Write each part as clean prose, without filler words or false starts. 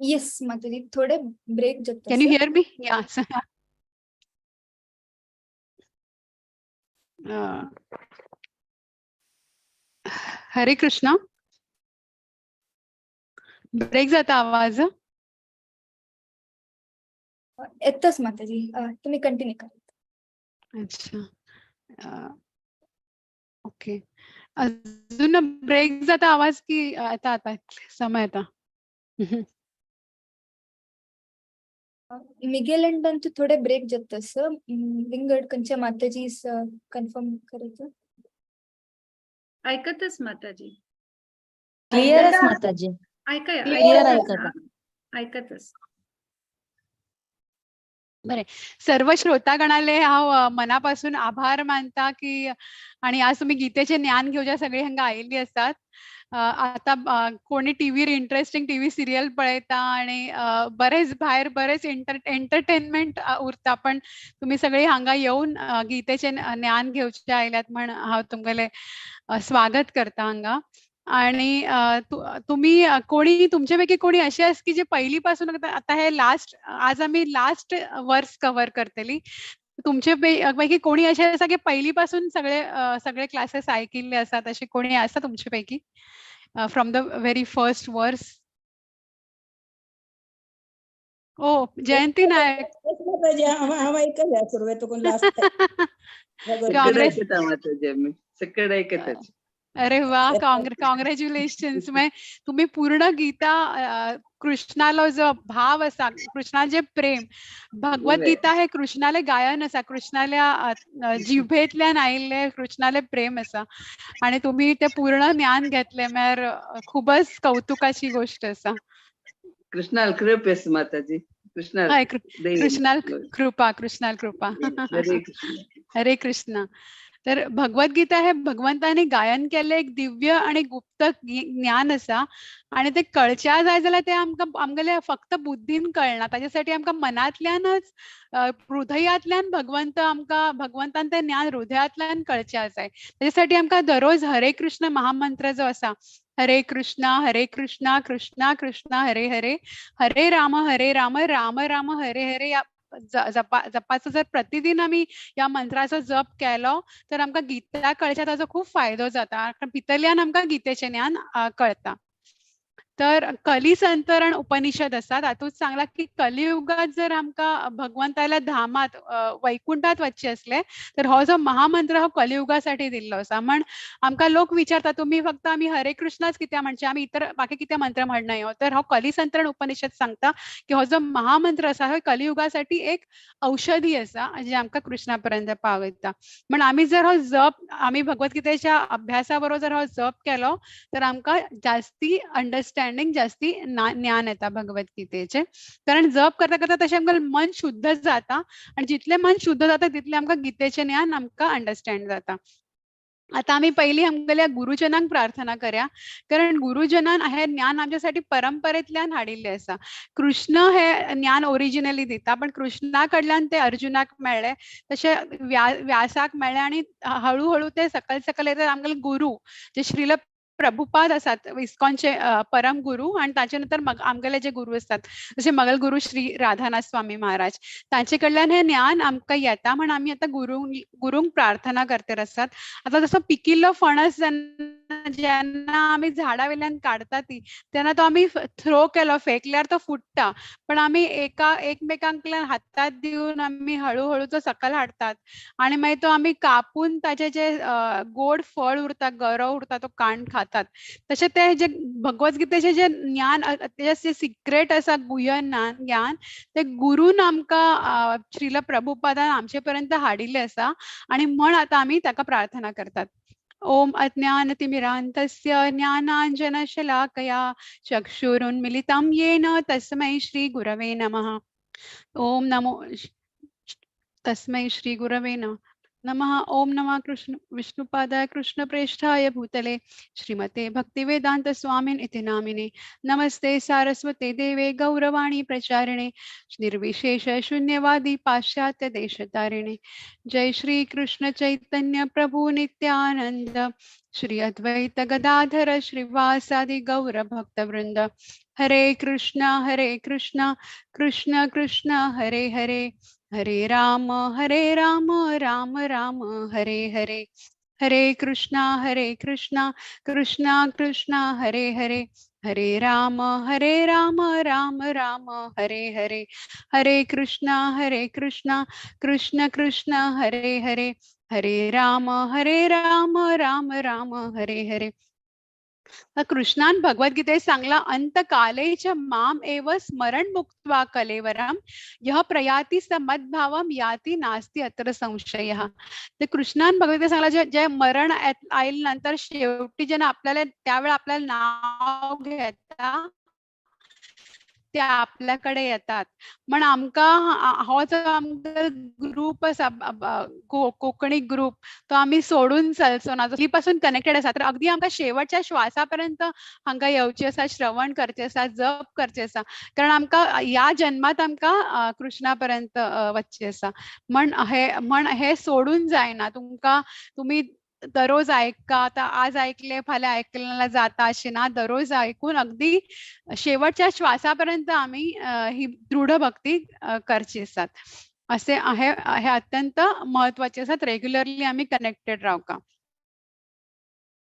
येस माताजी, थोडे ब्रेक जाता. Can you hear me? Yes. Hare Krishna. Break जाता आवाज? येताच माताजी, तुम्ही कंटिन्यू करा. अच्छा, ओके. अजून ब्रेक जाता आवाज की आता आता समय येता? मिगेल अंडांचे थोडे ब्रेक जातस. विंगड खंयच्या माताजी कन्फर्म करायचं. ऐकतच माताजी. क्लिअरच माताजी. ऐका. क्लिअर ऐकत. ऐकतच. बरे, सर्व श्रोतागणाले हांव मनापासून आभार मानता की आणि आज तुम्ही गीतेचे ज्ञान घेवच्या सगळी हांगा आयिल्ली आसात. आता कोणी टीव्हीर इंटरेस्टिंग टीव्ही सिरियल पळयता आणि बरेच भायर बरेच एंटरटेनमेंट उरता, पण तुम्ही सगळी हांगा येवन गीतेचे ज्ञान घेवचे आयल्यात म्हण हांव तुमगेले स्वागत करता हांगा. आणि तुम्ही कोणी तुमचे पैकी कोणी असे आस की जे पहिली पासून आता हे लास्ट आज आमी लास्ट वर्स कवर करतली, तुमचे पैकी कोणी असे आसा की पहिली पासून सगळे सगळे क्लासेस ऐकिल्ले आसात, असे कोणी आसा तुमचे पैकी from the very first verse? Oh, Jayanti Nayak. सगळे ऐकतच. अरे वा, कॉंग्रॅच्युलेशन्स. तुम्ही पूर्ण गीता कृष्णालो जो भाव आसा, कृष्णाचे प्रेम, भगवद्गीता हे कृष्णाले गायन आसा, कृष्णाल्या जिभेंतल्यान आयिल्ले कृष्णाले प्रेम आसा आणि तुम्ही ते पूर्ण ज्ञान घेतले म्हळ्यार खूबच कौतुकाची गोष्ट आसा. कृष्णाल कृपेस माताजी. कृष्णाल कृष्णाल कृपा, कृष्णाल कृपा. हरे कृष्ण. तर भगवद्गीता हे भगवंतांनी गायन केल्लें एक दिव्य आणि गुप्त ज्ञान आसा आणि ते कळच्या जाय जाल्यार ते आमकां आमगेले फक्त बुद्धीन कळना, ताजे साठी आमकां मनांतल्यानच हृदयांतल्यान भगवंत आमकां भगवंतान तें ज्ञान हृदयांतल्यान कळचें जाय. ताजे साठी आमकां दररोज हरे कृष्ण महामंत्र जो आसा, हरे कृष्णा हरे कृष्णा कृष्णा कृष्णा हरे हरे, हरे राम हरे राम राम राम हरे हरे, या जपाचो जर प्रतिदिन आमी ह्या मंत्राचो जप केलो तर आमकां गीता कळच्या ताजो खूब फायदो जाता, कारण भितरल्यान आमकां गीतेचें ज्ञान कळता. तर कलिसंतरण उपनिषद आसा तातूंत सांगला की कलियुगात जर आमकां भगवंताल्या धामात वैकुंठात वचचें आसलें तर हो जो महामंत्र हो कलियुगासाठी दिल्लो आसा. म्हण आमकां लोक विचारता तुमी फक्त आमी हरे कृष्णाच कित्याक म्हणचे, आमी इतर बाकी कित्याक मंत्र म्हणनाय? तर हो कलिसंतरण उपनिषद सांगता की हो जो महामंत्र आसा हो कलियुगासाठी एक औषधी आसा जे आमकां कृष्णा पर्यंत पावयता. म्हण आमी जर हो जप आमी भगवद्गीतेच्या अभ्यासा बरोबर जर हो जप केलो तर आमकां जास्ती अंडरस्टँडिंग, जास्ती ज्ञान येता भगवद्गीतेचे. कारण जप करता करता तशें आमकां मन शुद्ध जाता आणि जितले मन शुद्ध जाता तितले आमकां गीतेचें ज्ञान आमकां अंडरस्टँड जाता. आता आमी पयलीं आमगेल्या गुरुजनांक प्रार्थना करया, कारण गुरुजनान हे ज्ञान आमच्यासाठी परंपरेंतल्यान हाडिल्लें आसा. कृष्ण हे ज्ञान ओरिजिनली दिता, पण कृष्णा कडल्यान ते अर्जुनाक मेळ्ळें, तशें व्यासाक मेळ्ळें आनी हळू हळू ते सकल सकल येता आमगेले गुरु जे श्रील प्रभुपाद आसात, इस्कॉनचे परम गुरु, आणि ताचे नंतर आमगेले जे गुरु आसतात जशे मगल गुरु श्री राधानाथ स्वामी महाराज, तांचे कडल्यान हे ज्ञान आमकां येता. म्हण आमी आतां गुरूंक प्रार्थना करतात आसात. आतां जसो पिकिल्लो फणस जेन्ना आमी झाडा वयल्यान काडटा ती तेन्ना तो आमी थ्रो केलो, फेकल्यार तो फुट्टा, पण आमी एकमेकांकल्यान हातात दिवन आमी हळूहळू तो सकल हाडटात आणि मागीर तो आमी कापून ताचे जे गोड फळ उरता, गरो उरता, तो काण खातात. तशें ते जे भगवद्गीतेचें जे ज्ञान, तेजे जे सिक्रेट आसा गुह्य ज्ञान, ते गुरून आमकां श्रील प्रभुपादान आमचे पर्यंत हाडिल्लें आसा आणि म्हण आतां आमी ताका प्रार्थना करतात. ओम अज्ञानतिमिरान्तस्य ज्ञानाञ्जनशलाकया चक्षुरुन्मिलितं येन तस्मै श्री गुरवे नमः. ओम नमो तस्मै श्री गुरवे नमः. ओम नमः कृष्ण विष्णुपादाय कृष्णप्रेष्ठाय भूतले श्रीमते भक्तिवेदांत स्वामिन इति नामिने. नमस्ते सारस्वते देवे गौरवाणी प्रचारिणे निर्विशेष शून्यवादी पाश्चात्य देशतारिणे. जय श्री कृष्ण चैतन्य प्रभु नित्यानंद श्री अद्वैत गदाधर श्रीवासादि गौर भक्तवृंद. हरे कृष्णा हरे कृष्णा कृष्ण कृष्ण हरे हरे, हरे राम राम राम हरे हरे. हरे कृष्णा कृष्णा कृष्णा हरे हरे, हरे राम राम राम हरे हरे. हरे कृष्णा कृष्ण कृष्ण हरे हरे, हरे राम राम राम हरे हरे. कृष्णान भगवद्गीतेत सांगला, अंतकाले च माम एव स्मरण मुक्त्वा कलेवरम यह प्रयाति स मद्भावम याति नास्ति अत्र संशयः. तर कृष्णान भगवद्गीतेत सांगला, जे जे मरण आईल नंतर शेवटी जेन्ना आपल्याला त्यावेळा आपल्याला नाव घेता ते आपल्याकडे येतात. म्हण आमकां हो जो आमकां ग्रूप आसा कोंकणी ग्रूप तो आमी सोडून चलचो ना, जो पासून कनेक्टेड आसा. तर अगदी आमकां शेवटच्या श्वासापर्यंत हांगा येवचें आसा, श्रवण करचें आसा, जप करचें आसा, कारण आमकां ह्या जन्मांत आमकां कृष्णा पर्यंत वचचें आसा. म्हण हे सोडून जायना. तुमकां तुमी दररोज ऐका, आता आज ऐकले फाल्यां ऐकलें जाता अशें ना, दररोज ऐकून अगदी शेवटच्या श्वासापर्यंत आम्ही ही दृढ भक्ती करची आसात. असे हे हे अत्यंत महत्वाचे आसात. रेग्युलरली आम्ही कनेक्टेड रावका.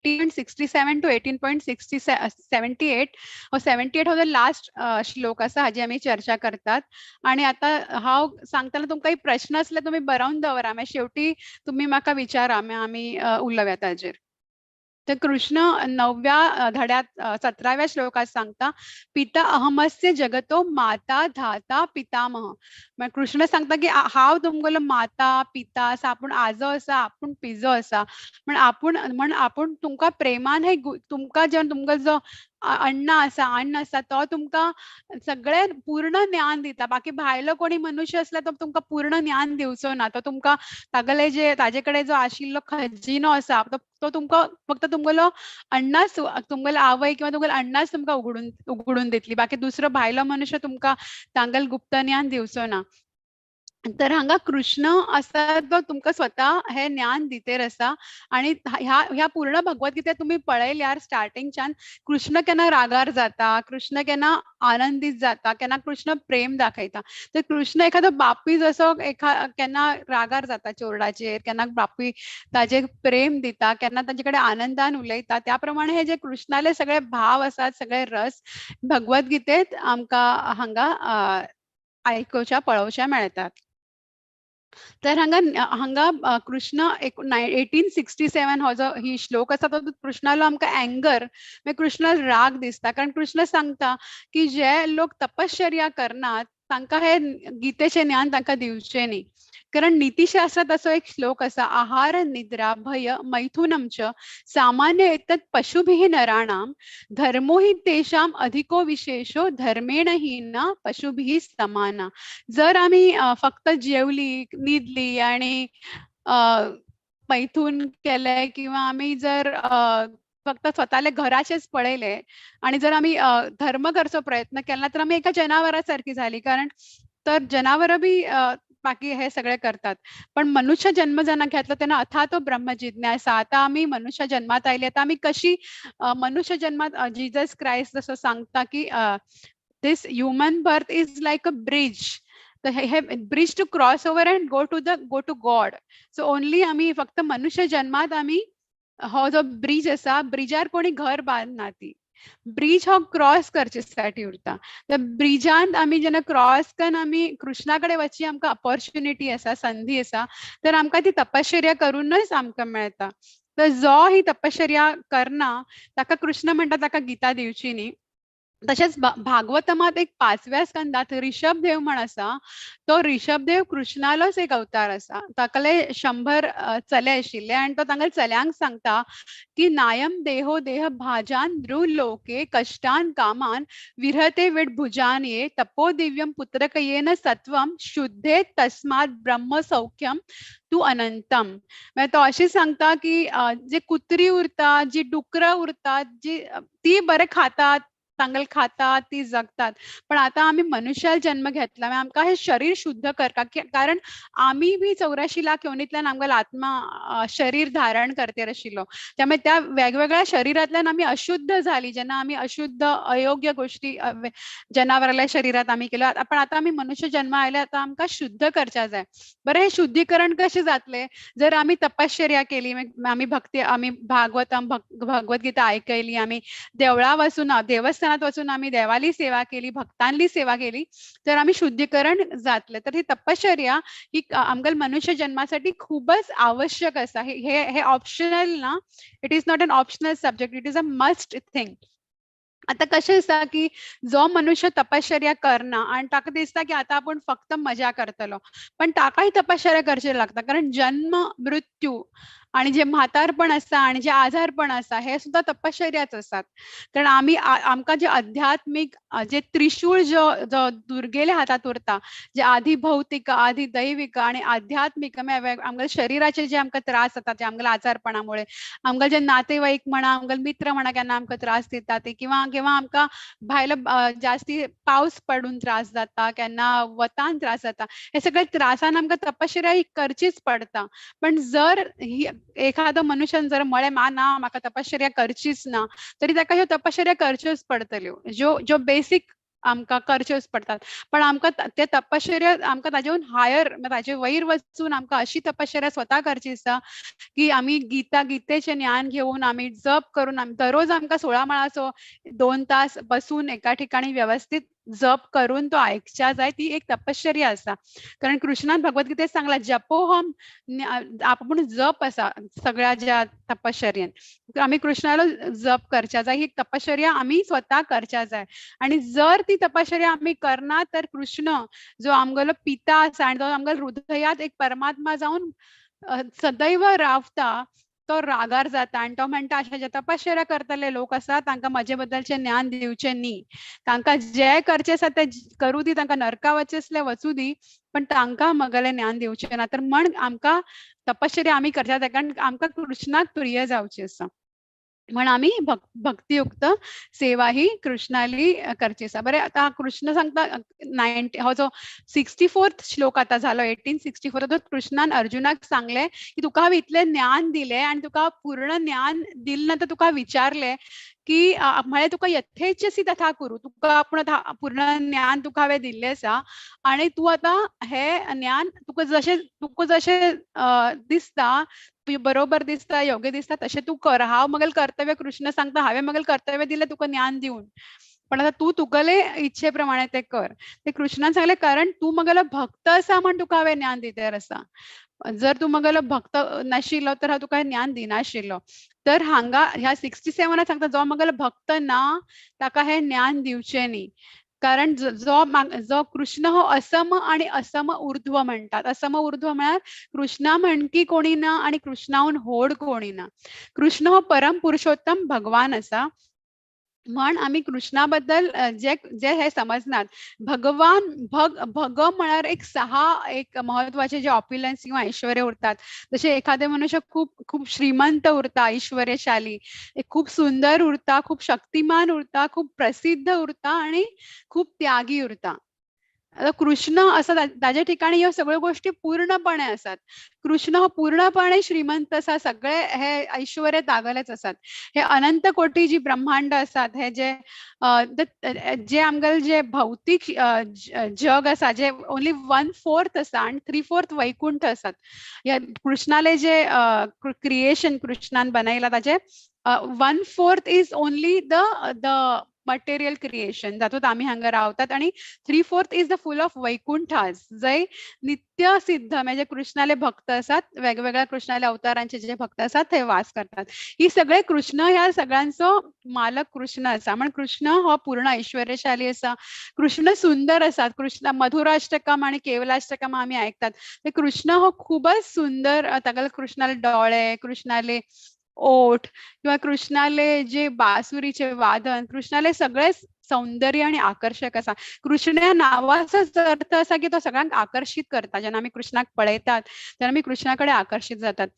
18.67 to 18.78 हो 78 हो लास्ट श्लोक आसा हाजी आमी चर्चा करतात. आणि आता हांव सांगतना तुमकां प्रश्न आसले तुमी बरोवन दवरा, मागीर शेवटी तुमी म्हाका विचारा, मागीर आमी उलोवया ताजेर. तर कृष्ण 9व्या धड्यात 17व्या श्लोकात सांगता, पिता अहमस्य जगतो माता धाता पितामह. मागीर कृष्ण सांगता की हांव तुमगेलो माता पिता आसा, आपूण आजो आसा, आपूण पिजो आसा, म्हण आपूण तुमकां प्रेमान हे तुमकां जेन्ना तुमकां जो अण्णा आसा, अन्न आसा, तो तुमकां सगळें पूर्ण ज्ञान दिता. बाकी भायलो कोणी मनुष्य आसल्यार तो तुमकां पूर्ण ज्ञान दिवचो ना. तो तुमकां तागेले जे ताजे कडेन जो आशिल्लो खजिनो आसा तो तुमकां फक्त तुमगेलो अण्णाच, तुमगेलो आवय किंवा तुमगेलो अण्णाच तुमकां उगडून दितली. बाकी दुसरो भायलो मनुष्य तुमकां तांगेलें गुप्त ज्ञान दिवचो ना. तर हांगा कृष्ण आसा तो तुमकां स्वता हे ज्ञान दितेर आसा. आणि ह्या पूर्ण भगवद्गीतेत तुमी पळयल्यार स्टार्टिंगच्यान कृष्ण केन्ना रागार जाता, कृष्ण केन्ना आनंदीत जाता, केन्ना कृष्ण प्रेम दाखयता. तर कृष्ण एखादो बापूय जसो केन्ना रागार जाता चोरडाचेर, केन्ना बापूय ताजेर प्रेम दिता, केन्ना ताजे कडेन आनंदान उलयता, त्या प्रमाणे हे जे कृष्णाले सगळे भाव आसात, सगळे रस भगवद्गीतेत आमकां हांगा आयकुच्या पळोवच्या मेळटात. तर हांगा हांगा कृष्ण 1867 हो जो ही श्लोक आसा तो कृष्णालो आमकां एंगर, मागीर कृष्णाक राग दिसता. कारण कृष्ण सांगता की जे लोक तपश्चर्या करनात तांकां हे गीतेचें ज्ञान तांकां दिवचें न्ही. कारण नीतिशास्त्रांत असो एक श्लोक आसा, आहार निद्रा भय मैथुनम च सामान्य एतत् पशुभिः नराणां धर्मो हि तेषां अधिको विशेषो धर्मेण हीना पशुभिः समाना. जर आमी फक्त जेवली, न्हिदली आणि मैथून केले किंवा आमी जर फक्त स्वतःले घराचेच पळयले आणि जर आमी धर्म करचो प्रयत्न केला तर आमी एका जनावरा सारकी झाली. कारण तर जनावर बी बाकी हे सगळे करतात, पण मनुष्य जन्म जेन्ना घेतलो तेन्ना अथा तो ब्रह्म जिज्ञासा. आता आमी मनुष्य जन्मात आयले, आता आमी कशी मनुष्य जन्मात जीजस क्रायस्ट जसो सांगता की this human birth is like a bridge, hey bridge to cross over and go to God. So only आमी फक्त मनुष्य जन्मात आमी हो जो ब्रिज आसा, ब्रिजार कोणी घर बांदना, ती ब्रिज हो क्रॉस करचे साठी उरता. तर ब्रिजांत आमी जेन्ना क्रॉस करून आमी कृष्णा कडेन वचची आमकां ऑपॉर्च्युनिटी आसा, संधी आसा, तर आमकां ती तपश्चर्या करूनच आमकां मेळटा. तर जो ही तपश्चर्या करना ताका कृष्ण म्हणटा ताका गीता दिवची न्ही. तशेंच भागवतमात एक 5व्या स्कंदात ऋषभदेव म्हण आसा, तो ऋषभदेव कृष्णालोच एक अवतार आसा. ताकले 100 चले आशिल्ले आनी तो तांगेले चल्यांक सांगता की नायम देहो देह भाजान नृलोके कष्टान कामान विरहते विडभुजान ये तपो दिव्यम पुत्रकयेन सत्वम शुद्धे तस्मात् ब्रह्म सौख्यम तू अनंतम. मागीर तो अशें सांगता की जे कुत्री उरता, जी डुकरां उरतात, जी ती बरें खातात, तांगेले खातात, ती जगतात. पण आता आमी मनुष्याल जन्म घेतला, आमकां हे शरीर शुद्ध करपाक, कारण आमी बी 84 लाख योनींतल्यान आमगेलो आत्मा शरीर धारण करतेर आशिल्लो. त्यामुळे त्या वेगवेगळ्या शरीरांतल्यान आमी अशुद्ध जाली, जेन्ना आमी अशुद्ध अयोग्य गोष्टी जनावरांल्या शरीरात आमी केल्यो. पण आता आमी मनुष्य जन्म आयले, आतां आमकां शुद्ध करच्या जाय. बरें, हे शुद्धीकरण कशें जातलें? जर आमी तपश्चर्या केली, आमी भक्ती, आमी भागवतम भगवद्गीता आयकली, आमी देवळा वचून देवस्थानात वचून आमी देवाली सेवा केली, भक्तांली सेवा केली, तर आमी शुद्धीकरण जातले. तर ही तपश्चर्या ही आमकां मनुष्य जन्मासाठी खूपच आवश्यक आसा. हे हे ऑप्शनल ना, it is not an optional subject, it is a must thing. आता कशें आसा की जो मनुष्य तपश्चर्या करना आनी ताका दिसता की आता आपूण फक्त मजा करतलो, पण ताकाय तपश्चर्या करची लागता, कारण जन्म मृत्यू आणि जे म्हातारपण आसा आणि जे आजारपण आसा हे सुद्धा तपश्चर्याच आसात. कारण आमी आमकां जे आध्यात्मीक जे त्रिशूळ जो जो दुर्गेल्या हातात उरता, जे आधी भौतिक, आधी दैविक आणि आध्यात्मिक, आमगेल्या शरीराचे जे आमकां त्रास जाता, जे आमगेल्या आजारपणामुळे आमगेले जे नातेवाईक म्हणा, आमगेले मित्र म्हणा, केन्ना आमकां त्रास दिता ते, किंवा किंवा आमकां भायलो जास्ती पावस पडून त्रास जाता, केन्ना वतान त्रास जाता, हे सगळे त्रासान आमकां तपश्चर्या ही करचीच पडटा. पण जर ही एखादो मनुष्यान जर म्हळें मा ना म्हाका तपश्चर्या करचीच ना, तरी ताका ह्यो तपश्चर्या करच्योच पडटल्यो, ज्यो ज्यो बेसीक आमकां करच्योच पडटात. पण आमकां ते तपश्चर्या आमकां ताजेहून हायर, ताजे वयर वचून आमकां अशी तपश्चर्या स्वता करची आसा की आमी गीता गीतेचें ज्ञान घेवन आमी जप करून आमी दररोज आमकां 16 माळाचो 2 तास बसून एका ठिकाणी व्यवस्थित जप करून तो आयकच्या जाय, ती एक तपश्चर्या आसा. कारण कृष्णान भगवद्गीतेत सांगला जपोहम, आपूण जप आसा सगळ्या ज्या तपश्चर्येन आमी कृष्णालो जप करच्या जाय, ही तपश्चर्या आमी स्वता करच्या जाय. आणि जर ती तपश्चर्या आमी करना तर कृष्ण जो आमगेलो पिता आसा आनी तो आमगेलो हृदयात एक परमात्मा जावन सदैव रावता, तो रागार जाता आनी तो म्हणटा अशें जे तपश्चर्या करतले लोक आसा तांकां म्हजे बद्दलचें ज्ञान दिवचें न्ही, तांकां जें करचें आसा तें करूं दी, तांकां नरका वचचें आसल्यार वचूं दी, पण तांकां म्हगेलें ज्ञान दिवचें ना. तर म्हण आमकां तपश्चर्या आमी करच्या जाय, कारण आमकां कृष्णाक प्रिय जावची आसा, म्हण आमी भक्तियुक्त सेवा ही कृष्णाली करची आसा. बरें, आतां कृष्ण सांगता 90 हो जो 64th श्लोक आतां जालो, 1864, तो कृष्णान अर्जुनाक सांगलें की तुका हांवें इतलें ज्ञान दिलें आनी तुका पूर्ण ज्ञान दिलें ना तर तुका विचारलें की म्हळें तुका यथेच्छसी तथा कुरू, तुका आपूण आतां पूर्ण ज्ञान तुका हांवें दिल्लें आसा आनी तूं आतां हें ज्ञान तुका जशें तुका जशें दिसता, बरोबर दिसता, योग्य दिसता तशें तूं कर. हांव म्हगेलें कर्तव्य, कृष्ण सांगता हांवें म्हगेलें कर्तव्य दिलें तुका ज्ञान दिवन, पण आतां तूं तुगेले इच्छे प्रमाणे तें कर. ते कृष्णान सांगलें कारण तूं म्हगेलो भक्त आसा म्हण तुका हांवें ज्ञान दितेर आसा, जर तूं म्हगेलो भक्त नाशिल्लो तर हांव तुका ज्ञान दिनाशिल्लो. तर हांगा ह्या 67 सांगता जो म्हगेलो भक्त ना ताका हें ज्ञान दिवचें न्ही, कारण जो जो कृष्ण हो असम आणि असम ऊर्ध्व म्हणतात. असम ऊर्ध्व म्हळ्यार कृष्णा म्हणकी कोणी ना आणि कृष्णाहून होड कोणी ना. कृष्ण हो परम पुरुषोत्तम भगवान आसा, म्हण आमी कृष्णा बद्दल जे जे हे समजनात. भगवान भग भग म्हळ्यार एक 6 एक महत्वाचे जे ऑप्युलन्स किंवा ऐश्वर्य उरतात. जशे एखादे मनुष्य खूप खूप श्रीमंत उरता, ऐश्वर्यशाली, एक खूप सुंदर उरता, खूप शक्तिमान उरता, खूप प्रसिद्ध उरता आणि खूप त्यागी उरता. आतां कृष्ण आसा ताज्या ठिकाणी ह्यो सगळ्यो गोष्टी पूर्णपणे आसात. कृष्ण हो पूर्णपणे श्रीमंत आसा, सगळे हे ऐश्वर्य तागलेच आसात. हे अनंत कोटी जी ब्रह्मांड आसात, हे जे जे आमगेले जे भौतीक जग आसा, जे ओनली 1/4 आसा आनी 3/4 वैकुंठ आसात. ह्या कृष्णाले जे क्रिएशन कृष्णान बनयला ताजे 1/4 is only the the material creation, जातूंत आमी हांगा रावतात, आनी 3/4 is the full of Vaikunthas, जंय नित्य सिद्ध म्हणजे कृष्णाले भक्त आसात, वेगवेगळ्या कृष्णाले अवतारांचे जे भक्त आसात ते वास करतात. ही सगळे कृष्ण ह्या सगळ्यांचो मालक कृष्ण आसा. म्हण कृष्ण हो पूर्ण ऐश्वर्यशाली आसा, कृष्ण सुंदर आसात. कृष्ण मधुराष्टकम आनी केवलाष्टकम आमी आयकतात, ते कृष्ण हो खूबच सुंदर, तागेले कृष्णाले डोळे, कृष्णाले ओठ किंवा कृष्णाले जे बासुरीचे वादन, कृष्णाले सगळे सौंदर्य आणि आकर्षक आसा. कृष्ण ह्या नावाचोच अर्थ आसा की तो सगळ्यांक आकर्शीत करता. जेन्ना आमी कृष्णाक पळयतात तेन्ना आमी कृष्णा कडेन आकर्शीत जातात.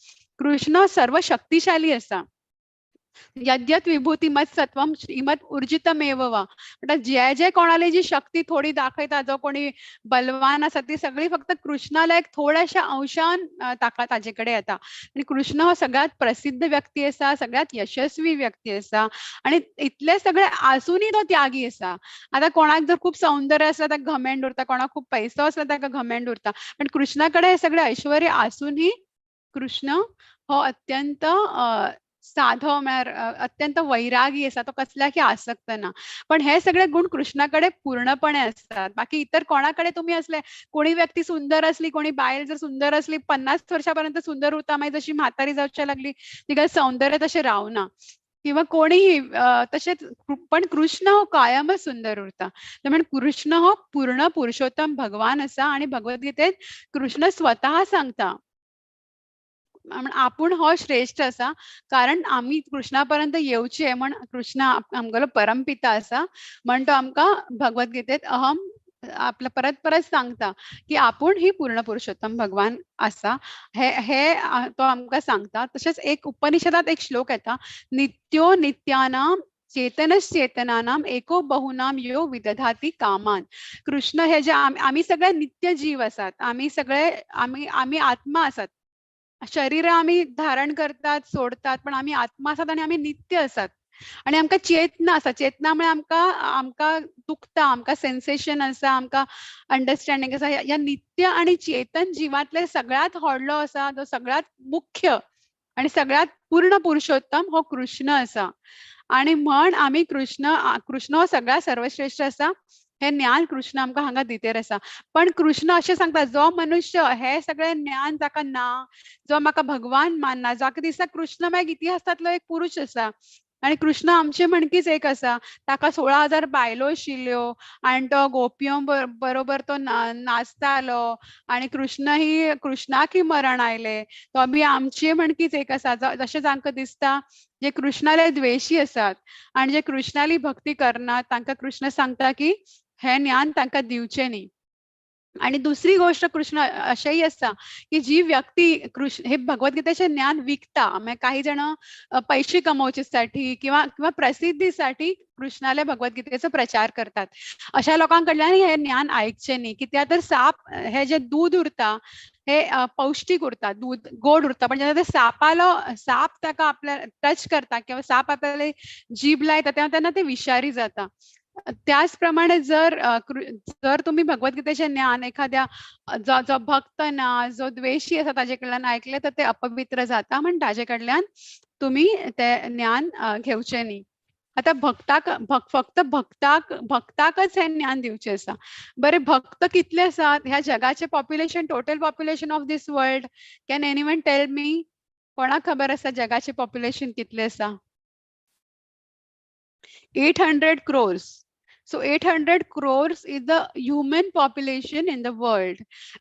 कृष्ण सर्व शक्तिशाली आसा. यद्यत विभूतिमत सत्वम श्रीमत उर्जितमेव वा, म्हणटा जे जे कोणाली जी शक्ती थोडी दाखयता, जो कोणी बलवान आसा ती सगळी फक्त कृष्णाला एक थोड्याशा अंशान ताका ताजे कडेन येता. आनी कृष्ण हो सगळ्यात प्रसिद्ध व्यक्ती आसा, सगळ्यात यशस्वी व्यक्ती आसा आनी इतले सगळे आसूनय तो त्यागी आसा. आतां कोणाक जर खूब सौंदर्य आसता ताका घमेंड उरता, कोणाक खूब पैसो आसता ताका घमेंड उरता, पण कृष्णा कडेन हे सगळे ऐश्वर्य आसूनय कृष्ण हो अत्यंत साधो म्हळ्यार अत्यंत वैरागी आसा, तो कसल्याकय आसक्त ना. पण हे सगळे गुण कृष्णा कडेन पूर्णपणे आसतात. बाकी इतर कोणा कडेन तुमी असले, कोणी व्यक्ती सुंदर असली, कोणी बायल जर सुंदर असली 50 वर्षां पर्यंत सुंदर उरता, मागीर जशी म्हातारी जावच्या लागली तिका सौंदर्य तशें रावना, किंवा कोणीही तशेंच. पण कृष्ण हो कायमच सुंदर उरता. म्हण कृष्ण हो पूर्ण पुरुषोत्तम भगवान आसा आनी भगवद्गीतेत कृष्ण स्वतः सांगता आपूण हो श्रेष्ठ आसा, कारण आमी कृष्णा पर्यंत येवचे म्हण कृष्ण आमगेलो परमपिता आसा म्हण तो आमकां भगवद्गीतेत अहम आपल्या परत परत सांगता की आपूण ही पूर्ण पुरुषोत्तम भगवान आसा, हे हे तो आमकां सांगता. तशेंच एक उपनिषदात एक श्लोक येता, नित्यो नित्यानाम चेतनश्चेतनानाम एको बहुनाम यो विदधाती कामान. कृष्ण हे जे आमी सगळे नित्य जीव आसात, आमी सगळे आमी आमी आत्मा आसात, शरीर आमी धारण करतात सोडतात, पण आमी आत्मा आसात आनी आमी नित्य आसात आनी आमकां चेतना आसा. चेतना म्हळ्यार आमकां आमकां दुखता, आमकां सेन्सेशन आसा, आमकां अंडरस्टँडींग आसा. ह्या नित्य आनी चेतन जिवांतले सगळ्यांत व्हडलो आसा, जो सगळ्यांत मुख्य आनी सगळ्यांत पूर्ण पुरुषोत्तम हो कृष्ण आसा. आनी म्हण आमी कृष्ण कृष्ण हो सगळ्यांत सर्वश्रेष्ठ आसा, हे ज्ञान कृष्ण आमकां हांगा दितेर आसा. पण कृष्ण अशें सांगता, जो मनुष्य हे सगळे ज्ञान जाका ना, जो म्हाका भगवान मानना, जाका दिसता कृष्ण मागीर इतिहासांतलो एक पुरुष आसा आनी कृष्ण आमचे म्हणकीच एक आसा, ताका 16,000 बायलो आशिल्ल्यो आनी तो गोपयो बरोबर तो नाचतालो आनी कृष्ण ही कृष्णाकय मरण आयलें, तो बी आमचे म्हणकीच एक आसा. जशें जांकां दिसता जे कृष्णाले द्वेशी आसात आनी जे कृष्णाली भक्ती करनात तांकां कृष्ण सांगता की हे ज्ञान तांकां दिवचें न्ही. आनी दुसरी गोष्ट कृष्ण अशेंय आसा की जी व्यक्ती कृष्ण हे भगवद्गीतेचें ज्ञान विकता, म्हळ्यार काही जाण पैसे कमोवचे किंवा किंवा प्रसिद्धीसाठी कृष्णाले भगवद्गीतेचो प्रचार करतात, अशा लोकां कडल्यान हे ज्ञान आयकचें न्ही. कित्याक तर साप हे जे दूद उरता हे पौष्टीक उरता, दूद गोड उरता, पण जेन्ना ते सापालो साप ताका आपल्या टच करता किंवा साप आपल्याला जीभ लायता तेन्ना तेन्ना ते विषारी जाता. त्याच प्रमाणे जर जर तुम्ही भगवद्गीतेचें ज्ञान एखाद्या जो जो भक्त ना, जो द्वेशी आसा ताजे कडल्यान आयकलें तर ते अपवित्र जाता, म्हण ताजे कडल्यान तुमी ते ज्ञान घेवचें न्ही. आतां भक्ताक फक्त भक्ताक भक्ताकच हें ज्ञान दिवचें आसा. बरें, भक्त कितले आसात ह्या जगाचें population, total population of this world, can anyone tell me? कोणाक खबर आसा जगाचें पॉप्युलेशन कितलें आसा? 800 crores. So 800 crores is the human population in the world.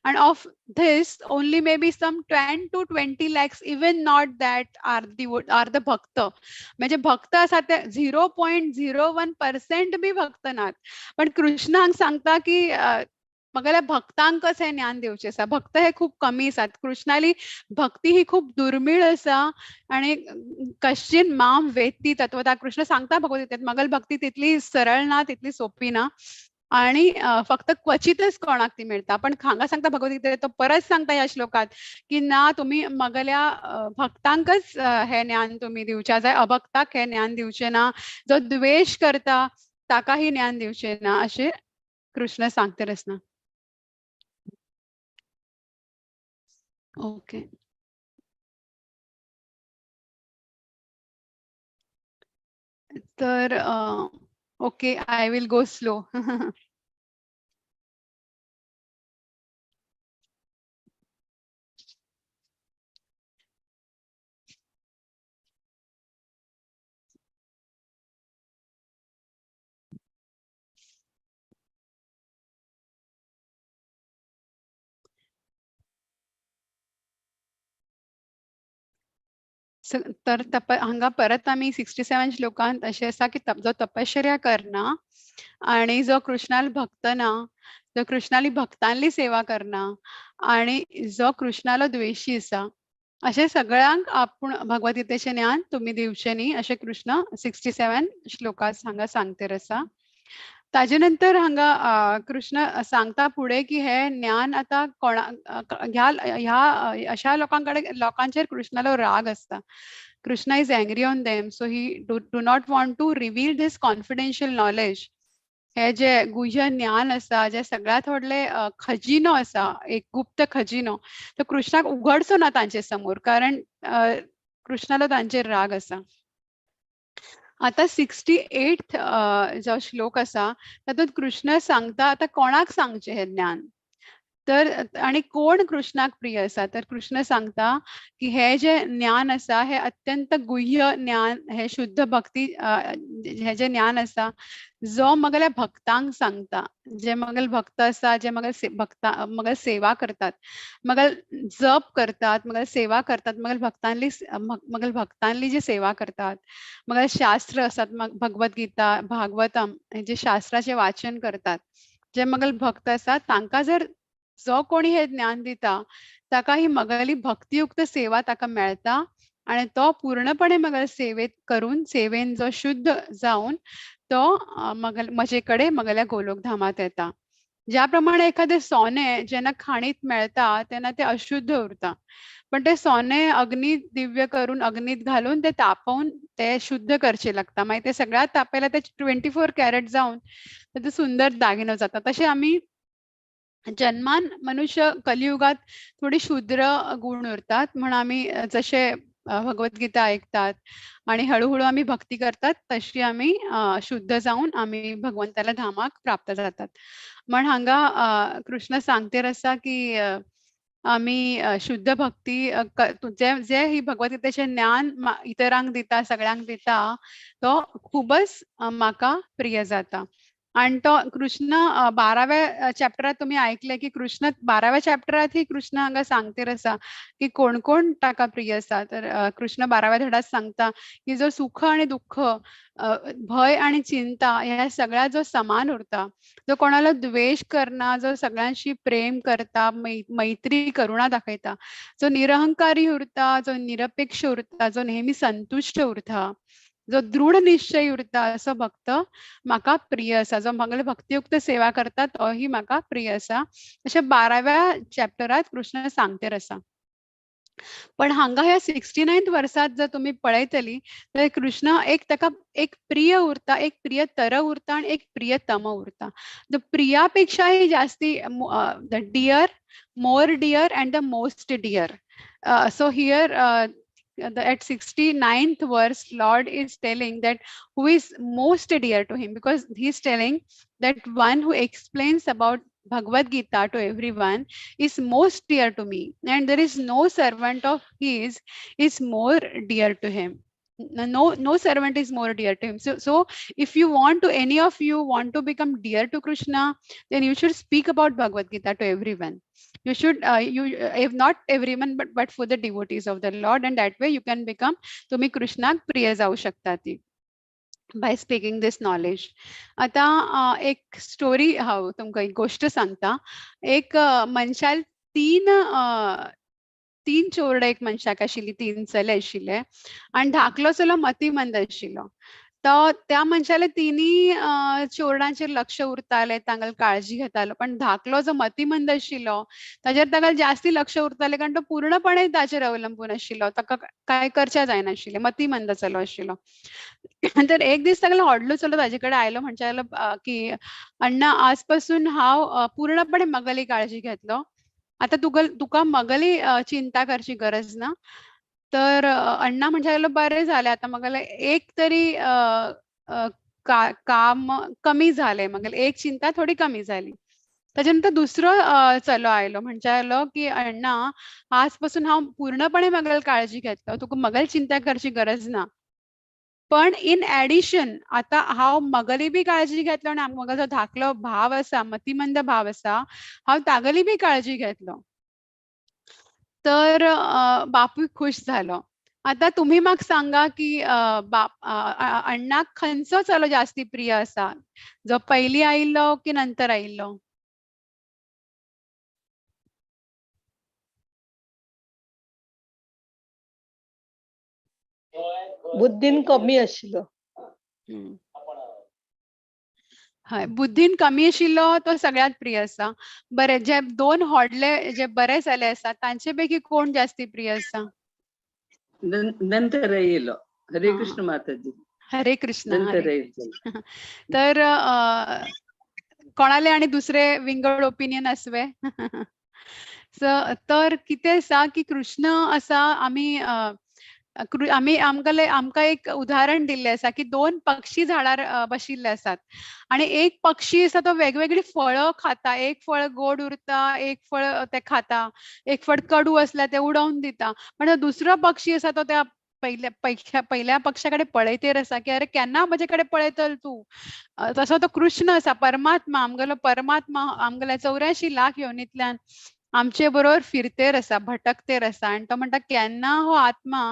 And of this, only maybe some 10 to 20 lakhs, even not that, are the bhakta. म्हणजे भक्त आसा ते 0.01% बी भक्त नात. पण कृष्ण हांगा सांगता की मगेल्या भक्तांकच हें ज्ञान दिवचें आसा. भक्त हे खूब कमी आसात, कृष्णाली भक्ती ही खूब दुर्मीळ आसा आनी कश्चीन माम वेत्ती तत्वता, कृष्ण सांगता भगवद्गीतेत मगल भक्ती तितली सरळ ना, तितली सोपी ना आनी फक्त क्वचितच कोणाक ती मेळटा. पण हांगा सांगता भगवद्गीतेत, तो परत सांगता ह्या श्लोकात की ना, तुमी मगल्या भक्तांकच हें ज्ञान तुमी दिवच्या जाय, अभक्ताक हें ज्ञान दिवचें ना, जो द्वेश करता ताकाही ज्ञान दिवचें ना, अशें कृष्ण सांगता आसना. ओके, तर okay, I will go slow. तर हांगा परत आमी 67 श्लोकांत अशें आसा की जो तपश्चर्या करना आनी जो कृष्णाल भक्त ना, जो कृष्णाली भक्तांली सेवा करना आनी जो कृष्णालो द्वेशी आसा अशें सगळ्यांक आपूण भगवद्गीतेचें ज्ञान तुमी दिवचें न्ही अशें कृष्ण 67 श्लोकात हांगा सांगतेर आसा. ताजे नंतर हांगा कृष्ण सांगता फुडें की हे ज्ञान आतां कोणा ह्या ह्या अशा लोकां कडेन लोकांचेर कृष्णालो राग आसता. Krishna is angry on them, so he do not want to reveal this confidential knowledge. हे जे गुह्य ज्ञान आसा, जे सगळ्यांत व्हडले खजिनो आसा, एक गुप्त खजिनो, तो कृष्णाक उघडचो ना तांचे समोर, कारण कृष्णालो तांचेर राग आसा. आता 68 जो श्लोक आसा तातूंत कृष्ण सांगता आतां कोणाक सांगचें हें ज्ञान, तर आणि कोण कृष्णाक प्रिय आसा, तर कृष्ण सांगता की हे जे ज्ञान आसा हे अत्यंत गुह्य ज्ञान, हे शुद्ध भक्ती हे जे ज्ञान आसा जो मगल्या भक्तांक सांगता, जे मगल भक्त आसा, जे मगल भक्ता मगल सेवा करतात, मगल जप करतात, मगल सेवा करतात, मगल भक्तांली मगल भक्तांली जे सेवा करतात, मगल शास्त्र आसात, भगवद्गीता भागवतम हे जे शास्त्राचे वाचन करतात, जे मगल भक्त आसात तांकां जर जो कोणी हे ज्ञान दिता ताका ही मगली भक्तियुक्त सेवा ताका मेळता आणि तो पूर्णपणे मगल सेवेत करून सेवेन जो शुद्ध जावन तो मगल म्हजे कडेन मगल्या गोलोकधामात येता. ज्या प्रमाणे एखादे सोने जेन्ना खाणीत मेळता तेन्ना ते अशुद्ध उरता, पण ते सोने अग्नी दिव्य करून अग्नीत घालून ते तापोवन ते शुद्ध करचे लागता, मागीर ते सगळ्यात तापयल्यार ते 24 कॅरेट जावन ते सुंदर दागिनो जाता. तशें आमी जन्मान मनुष्य कलियुगात थोडी शूद्र गुण उरतात, म्हण आमी जशे भगवद्गीता ऐकतात आणि हळूहळू आमी भक्ती करतात तशी आमी शुद्ध जावन आमी भगवंताल्या धामाक प्राप्त जातात. म्हण हांगा कृष्ण सांगतेर आसा की आमी शुद्ध भक्ती जे जे ही भगवद्गीतेचें ज्ञान इतरांक दिता, सगळ्यांक दिता, तो खूबच म्हाका प्रिय जाता. आणि तो कृष्ण 12व्या चॅप्टरात तुम्ही ऐकले की कृष्ण 12व्या चॅप्टरात ही कृष्ण हांगा सांगतेर आसा की कोण कोण ताका प्रिय आसा. तर कृष्ण 12व्या धड्यात सांगता की जो सुख आणि दुःख, भय आणि चिंता ह्या सगळ्या जो समान उरता, जो कोणाला द्वेष करना, जो सगळ्यांशी प्रेम करता, मैत्री करुणा दाखयता, जो निरहंकारी उरता, जो निरपेक्ष उरता, जो नेहमी संतुष्ट उरता, जो दृढ निश्चय उरता, असो भक्त म्हाका प्रिय आसा. जो म्हगेले भक्तियुक्त सेवा करता तोही म्हाका प्रिय आसा. अशें 12व्या चॅप्टरात कृष्ण सांगतेर आसा. पण हांगा ह्या 69 वर्सात जर तुमी पळयतली तर कृष्ण एक ताका एक प्रिय उरता, एक प्रिय तर उरता आणि एक प्रियतम उरता. The प्रियापेक्षाही जास्ती the dear, more dear and the most dear. So here at 69th verse, Lord is telling that who is most dear to him, because he is telling that one who explains about Bhagavad Gita to everyone is most dear to me, and there is no servant of his is more dear to him. No servant is more dear to him. So if you want to, any of you want to become dear to Krishna, then you should speak about Bhagavad Gita to everyone. You should, if not everyone, but for the devotees of the Lord, and that way you can become, तुम्ही कृष्णाक प्रिय जाऊ शकता ती by speaking this knowledge. आता एक story हांव तुमकां एक गोष्ट सांगता. एक मनशाल तीन चोरडे एक मनशाक आशिल्ली, 3 चले आशिल्ले आनी धाकलो चलो मतीमंद आशिल्लो. तो त्या मनशाले तिनी चोरडांचेर लक्ष उरताले, तांगेली काळजी घेतालो, पण धाकलो जो मतीमंद आशिल्लो ताजेर ताका जास्ती लक्ष उरताले, कारण तो पूर्णपणे ताचेर अवलंबून आशिल्लो, ताका कांय करच्या जायनाशिल्लें, मतीमंद चलो आशिल्लो. तर एक दीस तागेलो व्हडलो चलो ताजे कडेन आयलो, म्हणचे लागलो की अण्णा आजपासून हांव पूर्णपणे मगली काळजी घेतलो, आतां तुका मगली चिंता करची गरज ना. तर अण्णा म्हणचे लागलो बरें जालें, आतां मगेलें एक तरी काम कमी जालें, मगेलें एक चिंता थोडी कमी जाली. ताजे नंतर दुसरो चलो आयलो, म्हणचे लागलो की अण्णा आजपासून हांव पूर्णपणे मगेली काळजी घेतलो, तुका मगेली चिंता करची गरज ना, पण इन एडिशन आतां हांव मगली बी काळजी घेतलो आनी मगेलो जो धाकलो भाव आसा, मतीमंद भाव आसा, हांव तागेली बी काळजी घेतलो. तर बापूय खुश झालो. आता तुम्ही म्हाका सांगा की अण्णाक खंयचो चलो जास्ती प्रिय आसा, जो पयली आयिल्लो की नंतर आयिल्लो? बुद्धीन कमी आशिल्लो. हय, बुद्धीन कमी आशिल्लो तो सगळ्यांत प्रिय आसा. बरें, जे दोन व्हडले जे बरे जाले आसा तांचे पैकी कोण जास्ती प्रिय आसा? नंतर येयलो. हरे कृष्ण माताजी. हरे कृष्ण. नंतर येयलो. तर कोणाले आणि दुसरे विंगड ओपिनियन आसवे? तर कितें आसा की कृष्ण आसा, आमी आमी आमकां एक उदाहरण दिल्लें आसा की दोन पक्षी झाडार बशिल्ले आसात आणि एक पक्षी आसा तो वेगवेगळी फळं खाता. एक फळ गोड उरता, एक फळ ते खाता, एक फळ कडू आसल्यार ते उडोवन दिता. पण दुसरो पक्षी आसा तो त्या पहिल्या पक्षाकडे पळयतेर आसा की अरे केन्ना म्हजे कडेन पळयतल तूं. तसो तो कृष्ण आसा, परमात्मा, आमगेलो परमात्मा आमगेल्या 84 लाख योनींतल्यान आमचे बरोबर फिरतेर आसा, भटकतेर आसा. आनी तो म्हणटा केन्ना हो आत्मा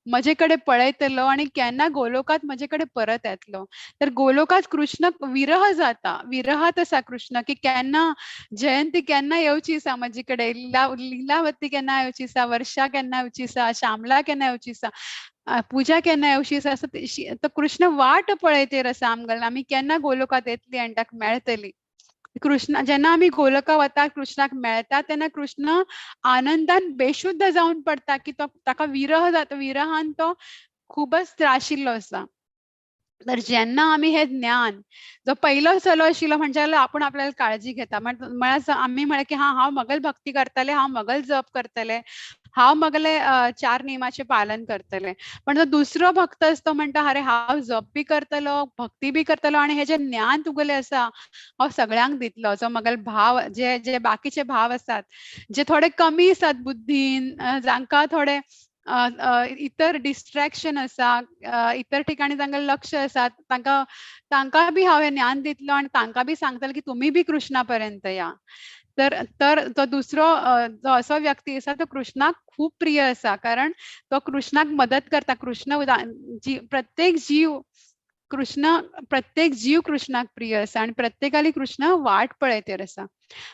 म्हजे कडेन पळयतलो आनी केन्ना गोलोकात म्हजे कडेन परत येतलो. तर गोलोकात कृष्ण विरह जाता, विरहात आसा कृष्ण की केन्ना जयंती केन्ना येवची आसा म्हजे कडेन, लिलावती केन्ना येवची आसा, वर्षा केन्ना येवची आसा, श्यामला केन्ना येवची आसा, पुजा केन्ना येवची आसा. तो कृष्ण वाट पळयतेर आसा आमगेलो, आमी केन्ना गोलोकात येतली आनी ताका मेळटली. कृष्ण जेन्ना आमी गोलोका वता, कृष्णाक मेळटा, तेन्ना कृष्ण आनंदान बेशुद्ध जावन पडटा की तो ताका विरह जाता, विरहान तो खूबच त्राशिल्लो आसा. तर जेन्ना आमी हे ज्ञान, जो पयलो चलो आशिल्लो म्हणजे आपूण आपल्याला काळजी घेता, म्हळ्यार आमी म्हळें की हा हांव मगल भक्ती करतले, हांव मगल जप करतले, हांव मगले 4 नियमाचें पालन करतले. पण जो दुसरो भक्त आसा तो म्हणटा अरे हांव जप बी करतलो, भक्ती बी करतलो आनी हे जे ज्ञान तुगेलें आसा हांव सगळ्यांक दितलो. जो मगल भाव, जे जे बाकीचे भाव आसात जे थोडे कमी आसात बुद्धीन, जांकां थोडे इतर डिस्ट्रॅक्शन आसा, इतर ठिकाणी तांकां लक्ष आसा, तांकां बी हांव हें ज्ञान दितलो आनी तांकां बी सांगतलें की तुमी बी कृष्णा पर्यंत या. तर तर तो दुसरो जो असो व्यक्ती आसा तो कृष्णाक खूब प्रिय आसा, कारण तो कृष्णाक मदत करता. कृष्ण प्रत्येक जीव कृष्ण, प्रत्येक जीव कृष्णाक प्रिय आसा आनी प्रत्येकाली कृष्ण वाट पळयतेर आसा.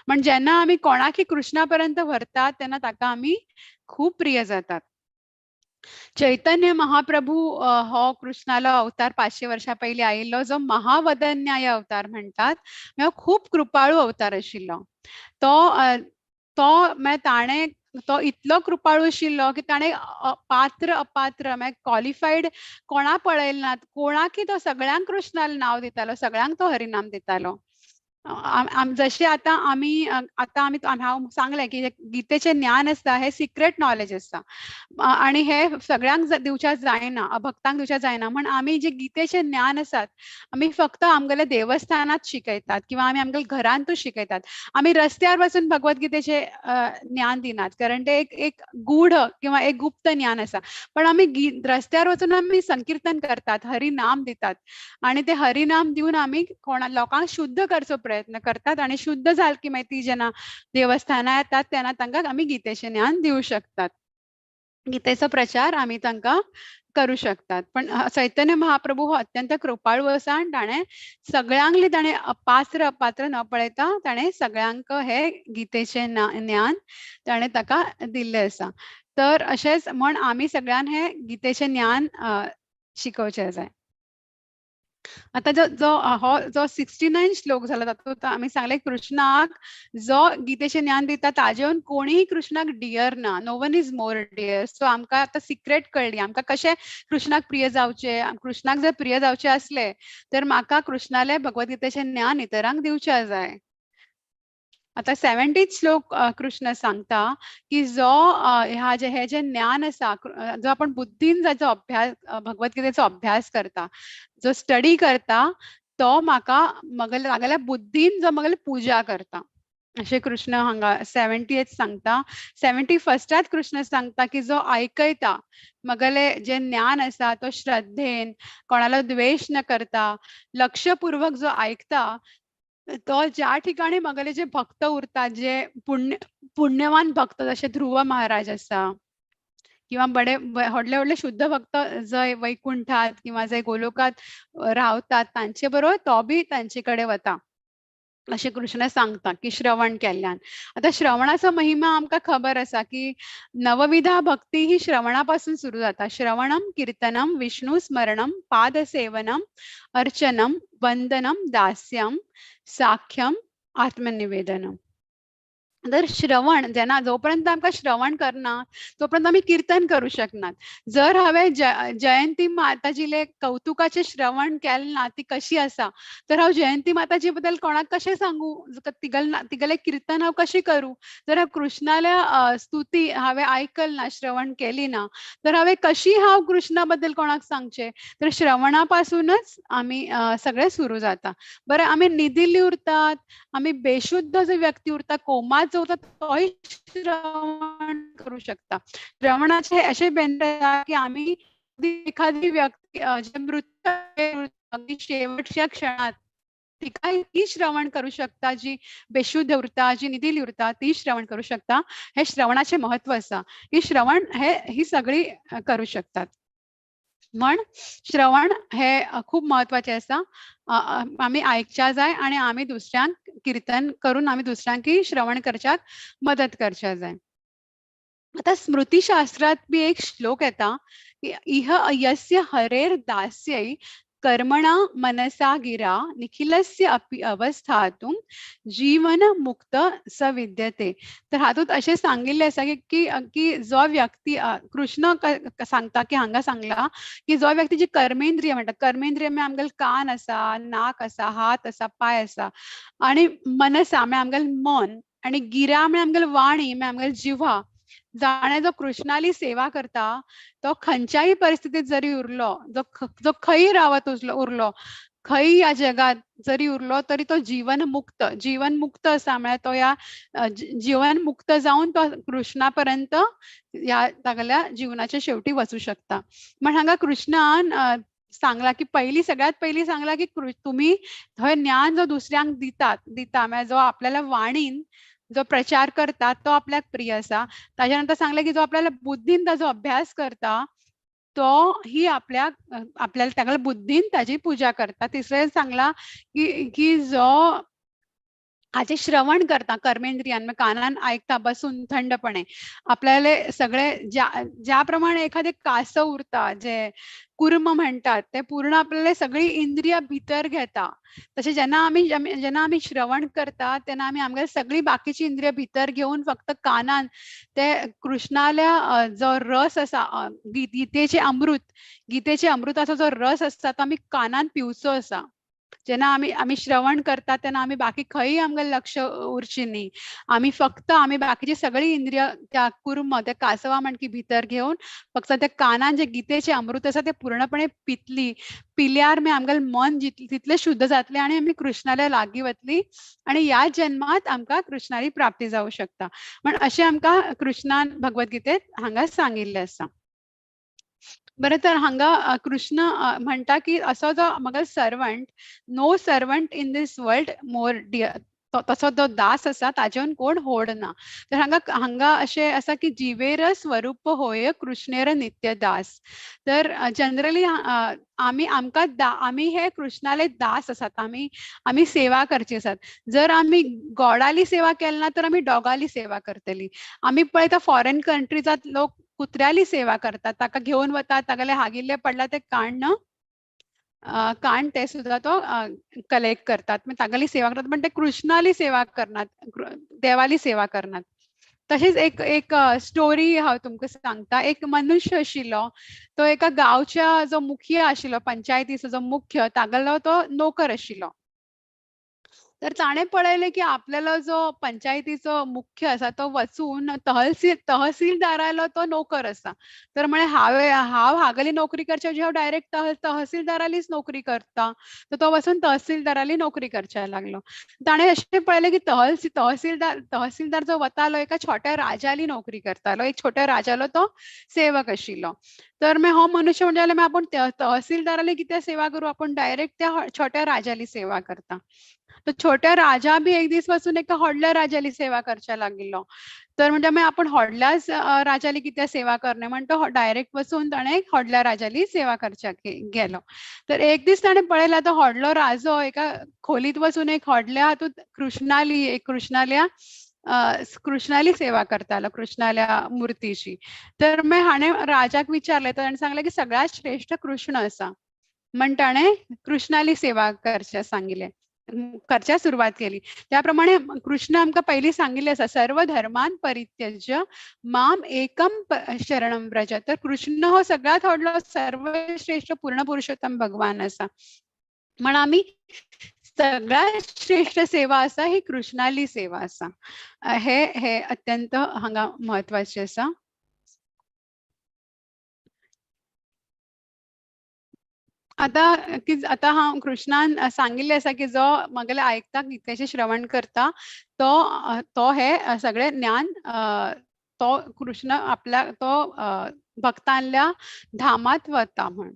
म्हण जेन्ना आमी कोणाकी कृष्णा पर्यंत व्हरतात तेन्ना ताका आमी खूब प्रिय जातात. चैतन्य महाप्रभू हो कृष्णालो अवतार 500 वर्षां पयलीं आयिल्लो, जो महावदन्याय अवतार म्हणटात, म्हळ्यार खूब कृपाळू अवतार आशिल्लो. तो तो म्हळ्यार ताणें तो इतलो कृपाळू आशिल्लो की ताणें पात्र अपात्र म्हळ्यार क्वॉलिफायड कोणा पळयलें ना, कोणाकी तो सगळ्यांक कृष्णालें नांव दितालो, सगळ्यांक तो हरिनाम दितालो. जशें आतां आमी हांव सांगलें की गीतेचें ज्ञान आसता हें सिक्रेट नॉलेज आसता आनी हें सगळ्यांक दिवच्या जायना, अभक्तांक दिवच्या जायना. म्हण आमी जे गीतेचें ज्ञान आसात आमी फक्त आमगेल्या देवस्थानात शिकयतात किंवा आमी आमगेल्या घरांतूच शिकयतात. आमी रस्त्यार बसून भगवद्गीतेचें ज्ञान दिनात, कारण ते एक गूढ किंवा एक गुप्त ज्ञान आसा. पण आमी रस्त्यार वचून आमी संकीर्तन करतात, हरिनाम दितात आनी ते हरिनाम दिवन आमी कोणा लोकांक शुद्ध करचो प्रयत्न करतात आणि शुद्ध जाल की मागीर ती जेन्ना देवस्थानां येतात तेन्ना तांकां आमी गीतेचें ज्ञान दिवं शकतात, गीतेचो प्रचार आमी तांकां करूं शकतात. पण चैतन्य महाप्रभू हो अत्यंत कृपाळू आसा आनी ताणें सगळ्यांक ताणें पात्र अपात्र न पळयता ताणें सगळ्यांक हे गीतेचें ज्ञान ताणें ताका दिल्लें आसा. तर अशेंच म्हण आमी सगळ्यान हे गीतेचें ज्ञान शिकोवचें जाय. आता जो जो हो जो 69 श्लोक झाला तातूंत आमी सांगले कृष्णाक जो गीतेचें ज्ञान दिता ताजेवन कोणीय कृष्णाक डियर ना, no one is more dear. So आमकां आतां सिक्रेट कळ्ळी आमकां कशें कृष्णाक प्रिय जावचें. कृष्णाक जर प्रिय जावचें आसलें तर म्हाका कृष्णालें भगवद्गीतेचें ज्ञान इतरांक दिवचें जाय. आतां 70 श्लोक कृष्ण सांगता की जो ह्या जे हे जे ज्ञान आसा, जो आपण बुद्धीन जाचो अभ्यास भगवद्गीतेचो अभ्यास करता, जो स्टडी करता, तो म्हाका मगले तागेल्या बुद्धीन जो मगले पुजा करता, अशें कृष्ण हांगा 70 सांगता. 71 कृष्ण सांगता की जो आयकयता मगले जे ज्ञान आसा तो श्रद्धेन, कोणालो द्वेश न करता, लक्षपूर्वक जो आयकता, तो ज्या ठिकाणी मगले जे भक्त उरतात, जे पुण्यवान भक्त जशे ध्रुव महाराज आसा किंवा बडे व्हडले व्हडले शुद्ध भक्त जंय वैकुंठात किंवा जंय गोलोकात रावतात तांचे बरोबर तो बी तांचे कडेन वता. अशें कृष्ण सांगता की श्रवण केल्ल्यान. आतां श्रवणाचो महिमा आमकां खबर आसा की नवविधा भक्ती ही श्रवणा पासून सुरू जाता. श्रवणम कीर्तनम विष्णु स्मरणम पादसेवनम अर्चनम वंदनम दास्यम साख्यम आत्मनिवेदनम. तर श्रवण जेन्ना जोपर्यंत आमकां श्रवण करना तोपर्यंत आमी कीर्तन करूं शकनात. जर हांवें जयंती माताजीले कौतुकाचें श्रवण केलें ना, ती कशी आसा, तर हांव जयंती माताजी बद्दल कोणाक कशें सांगू, तिगेलें कीर्तन हांव कशें करूं? जर हांव कृष्णाल्या स्तुती हांवें आयकल ना, श्रवण केली ना, तर हांवें कशी हांव कृष्णा बद्दल कोणाक सांगचें? तर श्रवणा पासूनच आमी सगळें सुरू जाता. बरें, आमी न्हिदिल्ली उरतात, आमी बेशुद्ध जो व्यक्ती उरता, कोमात जो उरता, तोय श्रवण करू शकता. श्रवणाचे अशे बेनिफिट आसा की आमी एखादी व्यक्ती जे मृत्यू शेवटच्या क्षणात तिका ती श्रवण करू शकता, जी बेशुद्ध उरता, जी न्हिदिल्ली उरता, ती श्रवण करू शकता. हे श्रवणाचे महत्व आसा की श्रवण हे ही सगळी करू शकतात. म्हण श्रवण हे खूब म्हत्वाचें आसा. आमी आयकच्या जाय आनी आमी दुसऱ्यांक कीर्तन करून आमी दुसऱ्यांकय श्रवण करच्याक मदत करच्या जाय. आतां स्मृतीशास्त्रांत बी एक श्लोक येता की इह यस्य हरेर दास्यै कर्मणा मनसा गिरा निखिलस्य अपि अवस्थातुं जीवन मुक्त स विद्यते. तर हातूंत अशें सांगिल्लें आसा की की जो व्यक्ती कृष्ण सांगता की हांगा सांगला की जो व्यक्ती जी कर्मेंद्रिय म्हणटा, कर्मेंद्रिय म्हळ्यार आमगेले कान आसा, नाक आसा, हात आसा, पांय आसा, आनी मनसा म्हळ्यार आमगेलें मन, आनी गिरा म्हळ्यार आमगेली वाणी म्हळ्यार आमगेली जिवा. जाणे जो कृष्णाली सेवा करता तो खंयच्याय परिस्थितीत जरी उरलो, जो खंय रावत उरलो, खंय ह्या जगात जरी उरलो तरी तो जीवन मुक्त, जीवन मुक्त आसा म्हळ्यार तो ह्या जीवन मुक्त जावन तो कृष्णा पर्यंत ह्या तागेल्या जिवनाच्या शेवटी वचूं शकता. म्हण हांगा कृष्णान सांगला की पयली, सगळ्यात पयली सांगला की तुमी थंय ज्ञान जो दुसऱ्यांक दिता म्हळ्यार जो आपल्याला वाणीन जो प्रचार करता तो आपल्याक प्रिय आसा. ताज्या नंतर सांगलें की जो आपल्याला बुद्धीन ताजो अभ्यास करता तो ही आपल्याक आपल्याला तागेल्या बुद्धीन ताजी पुजा करता. तिसरें सांगला की की जो हाचे श्रवण करता कर्मेंद्रियान, कानान आयकता बसून थंडपणे, आपल्याला सगळे ज्या प्रमाणे एखादे कासव उरता जे कुर्म म्हणटात ते पूर्ण आपल्याला सगळी इंद्रिया भितर घेता, तशें जेन्ना आमी श्रवण करता तेन्ना आमी आमगेली सगळी बाकीची इंद्रिया भितर घेवन फक्त कानान ते कृष्णाल्या जो रस आसा, गीतेचे अमृत, गीतेचे अमृताचो जो रस आसता तो आमी कानान पिवचो आसा. जेन्ना आमी श्रवण करता तेन्ना आमी बाकी खंय आमकां लक्ष उरची न्ही, आमी फक्त आमी बाकीची सगळी इंद्रिय त्या कुर्म त्या कासवा म्हणकी भितर घेवन फक्त त्या कानान जे गीतेचे अमृत आसा ते पूर्णपणे पितली. पिल्यार मागीर आमगेलें मन तितलें शुद्ध जातलें आनी आमी कृष्णाल्या लागीं वतली आनी ह्या जन्मांत आमकां कृष्णाली प्राप्ती जावं शकता. म्हण अशें आमकां कृष्णान भगवद्गीतेत हांगा सांगिल्लें आसा. बरें, तर हांगा कृष्ण म्हणटा की असो जो म्हगेलो servant, no servant in this world more dear, तसो जो दास आसा ताजेवन कोण होड ना. तर हांगा हांगा अशें आसा की जिवेर स्वरूप होय कृष्णेर नित्य दास. तर जनरली आमी आमकां आमी हे कृष्णाले दास आसात, आमी आमी सेवा करची आसात. जर आमी गॉडाली सेवा केली ना तर आमी डॉगाली सेवा करतली. आमी पळयता फॉरेन कंट्रीजांत लोक कुत्र्याली सेवा करतात, ताका घेवन वतात, तागेले हागिल्ले पडला ते काण्ण काण ते सुद्धा तो कलेक्ट करतात, तागेली सेवा करतात, पण ते कृष्णाली सेवा करनात, देवाली सेवा करनात. तशीच एक एक स्टोरी हांव तुमकां सांगता. एक मनुष्य आशिल्लो, तो एका गांवच्या जो मुखिया आशिल्लो, पंचायतीचो जो मुख्य, तागेलो तो नोकर आशिल्लो. तर ताणें पळयलें की आपल्यालो जो पंचायतीचो मुख्य आसा तो वचून तहसीलदारालो तो नोकर आसा. तर म्हळें हांव हागेली नोकरी करच्या ऐवजी हांव डायरेक्ट तहसीलदारालीच नोकरी करता. तर तो वचून तहसीलदाराली नोकरी करच्या लागलो. ताणें अशें पळयलें की तहसीलदार जो वतालो एका छोट्या राजाली नोकरी करतालो, एक छोट्या राजालो तो सेवक आशिल्लो. तर मागीर हो मनुष्य म्हणटा जाल्यार आपूण तहसीलदाराली कित्याक सेवा करूं, आपूण डायरेक्ट त्या छोट्या राजाली सेवा करता. तर छोट्या राजा बी एक दीस वचून एका व्हडल्या राजाली सेवा करच्या लागिल्लो. तर म्हणटा मागीर आपूण व्हडल्याच राजाली कित्याक सेवा करना म्हण तो डायरेक्ट वचून ताणें व्हडल्या राजाली सेवा करच्याक गेलो. तर एक दीस ताणें पळयला तो व्हडलो राजो एका खोलीत वचून एक व्हडल्या हातूंत कृष्णाली एक कृष्णाल्या कृष्णाली सेवा करतालो, कृष्णाल्या मुर्तीची. तर मागीर हाणें राजाक विचारलें, तर ताणें सांगलें की सगळ्यांत श्रेश्ठ कृष्ण आसा म्हण ताणें कृष्णाली सेवा करच्या सांगिल्लें, करच्या सुरवात केली. त्या प्रमाणे कृष्ण आमकां पयलीं सांगिल्लें आसा, सर्व धर्मान परित्यज्य माम एकम शरणम व्रज. तर कृष्ण हो सगळ्यांत व्हडलो सर्वश्रेश्ठ पूर्ण पुरुषोत्तम भगवान आसा म्हण आमी सगळ्यात श्रेष्ठ सेवा आसा ही कृष्णाली सेवा आसा. हे हे अत्यंत हांगा म्हत्वाचें आसा. आतां की आतां हांव कृष्णान सांगिल्लें आसा की जो म्हगेलें आयकता, गीतेचें श्रवण करता तो तो हे सगळें ज्ञान तो कृष्ण आपल्या तो भक्तांल्या धामात वता म्हण.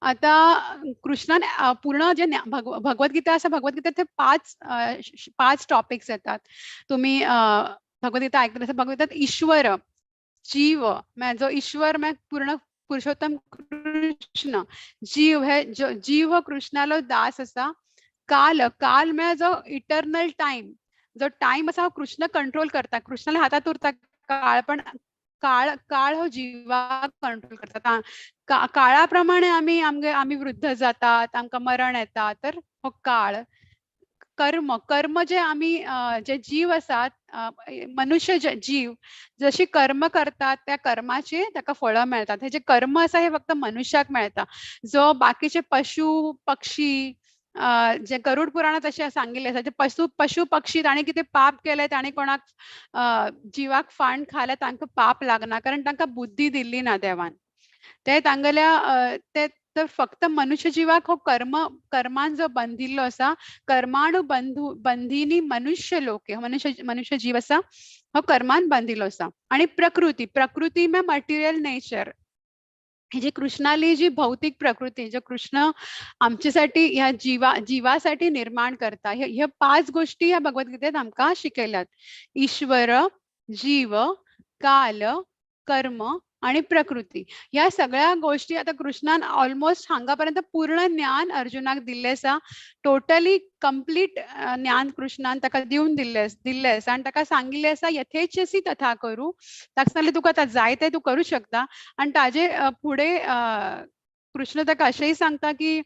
आतां कृष्णान पूर्ण जे भगवद्गीता आसा, भगवद्गीतेत ते पांच टॉपिक्स येतात. तुमी भगवद्गीता आयकतले आसा. भगवद्गीतेत ईश्वर, जीव, म्हळ्यार जो ईश्वर म्हळ्यार पूर्ण पुरुषोत्तम कृष्ण, जीव हे जीव हो कृष्णालो दास आसा. काल, काल म्हळ्यार जो इटर्नल टायम, जो टायम आसा हो कृष्ण कंट्रोल करता, कृष्णाल्या हातांत उरता काळ, पण काळ काळ हो जिवाक कंट्रोल करता. काळा प्रमाणे आमी आमगे आमी वृद्ध जातात, आमकां मरण येता, तर हो काळ. कर्म, कर्म जे आमी जे जीव आसात, मनुष्य जे जीव जशी कर्म करतात त्या कर्माचे ताका फळां मेळतात. हे जे कर्म आसा हे फक्त मनुष्याक मेळटा, जो बाकीचे पशु पक्षी जे गरुड पुराणात अशें सांगिल्लें आसा, जे पशु पशु पक्षी ताणें कितें पाप केलें, ताणें कोणाक जिवाक फाण खालें, तांकां पाप लागना, कारण तांकां बुद्धी दिल्ली ना देवान. ते तांगेल्या ते तर फक्त मनुष्य जिवाक हो कर्म कर्मान जो बंदिल्लो आसा, कर्माणु बंधु बंदिनी मनुष्य लोके, मनुष्य मनुष्य जीव आसा हो कर्मान बांदिल्लो आसा. आनी प्रकृती, प्रकृती म्हळ्यार मटेरियल नेचर, ही जी कृष्णाली जी भौतिक प्रकृती जो कृष्ण आमच्यासाठी ह्या जीवासाठी निर्माण करता, ह्या पांच गोष्टी ह्या भगवद्गीतेत आमकां शिकयल्यात. ईश्वर, जीव, काल, कर्म आणि प्रकृती. ह्या सगळ्या गोष्टी आता कृष्णान ऑलमोस्ट हांगापर्यंत पूर्ण ज्ञान अर्जुनाक दिल्लें आसा. टोटली कंप्लीट ज्ञान कृष्णान ताका दिवन दिल्लें आसा आनी ताका सांगिल्लें आसा यथेच्छसी तथा करू. ताका सांगलें तुका आतां जाय तें तूं करूं शकता. आनी ताजे फुडें कृष्ण ताका अशेंय सांगता की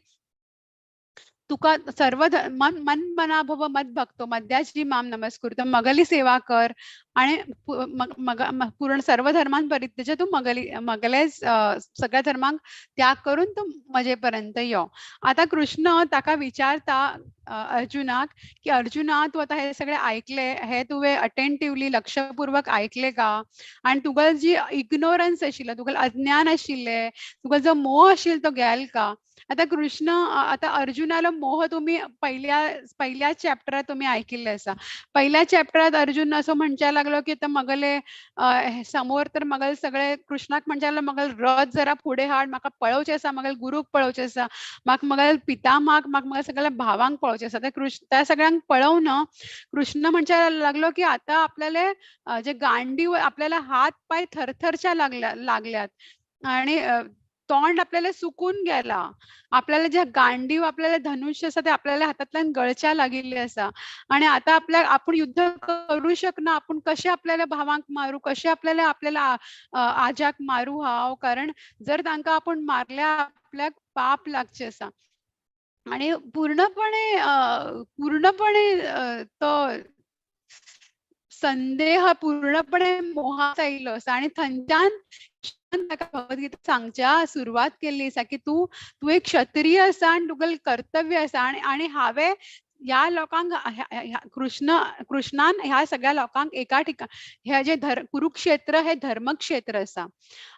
तुका सर्व मन मन मना भव मद भक्तो मद्याची माम नमस्कुर, तर मगली सेवा कर आणि पूर्ण सर्व धर्मान परित्यज्य तूं मगली मगलेच सगळ्या धर्मांक त्याग करून तूं म्हजे पर्यंत यो. आतां कृष्ण ताका विचारता अर्जुनाक की अर्जुना तूं आतां हे सगळें आयकलें, हे तुवें अटेंटिवली लक्षपूर्वक आयकलें का? आनी तुगेली जी इग्नोरन्स आशिल्लो, तुगेलें अज्ञान आशिल्लें, तुगेलो जो मोह आशिल्लो तो गेल का? आतां कृष्ण आतां अर्जुनालो मोह तुमी पहिल्या पहिल्या चॅप्टरात तुमी आयकिल्लें आसा. पहिल्या चॅप्टरात अर्जुन असो म्हणच्या लागलो की आतां मगले समोर तर मगले सगळे कृष्णाक म्हणच्या लागलो मगले रथ जरा फुडें हाड, म्हाका पळोवचें आसा, मगले गुरूक पळोवचें आसा, म्हाका मगले पिताम्हाक, म्हाका मगले सगळ्या भावांक पळोवचें आसा. ते कृष्ण त्या सगळ्यांक पळोवन कृष्ण म्हणच्या लागलो की आतां आपल्याले जे गांडीव आपल्याला हात पाय थरथरच्या लागल्यात आणि तोंड आपल्याला सुकून गेला, आपल्याला जे गांडीव आपल्याला धनुष्य आसा ते आपल्याला हातांतल्यान गळच्या लागिल्ले आसा आणि आता आपल्या आपण युद्ध करू शकना, आपण कशे आपल्याला भावांक मारू, कशे आपल्याला आपल्याला आज्याक मारू हांव, कारण जर तांकां आपूण मारल्या आपल्याक पाप लागचें आसा. आणि पूर्णपणे पूर्णपणे तो संदेह पूर्णपणे मोहात आयिल्लो आसा आणि थंयच्यान ताका भगवद्गीता सांगच्या सुरवात केल्ली आसा की तूं तूं एक क्षत्रिय आसा आनी तुगेलें कर्तव्य आसा आनी आनी हांवें ह्या लोकांक कृष्ण कृष्णान ह्या सगळ्या लोकांक एका ठिकाणी हे जे कुरुक्षेत्र हे धर्मक्षेत्र आसा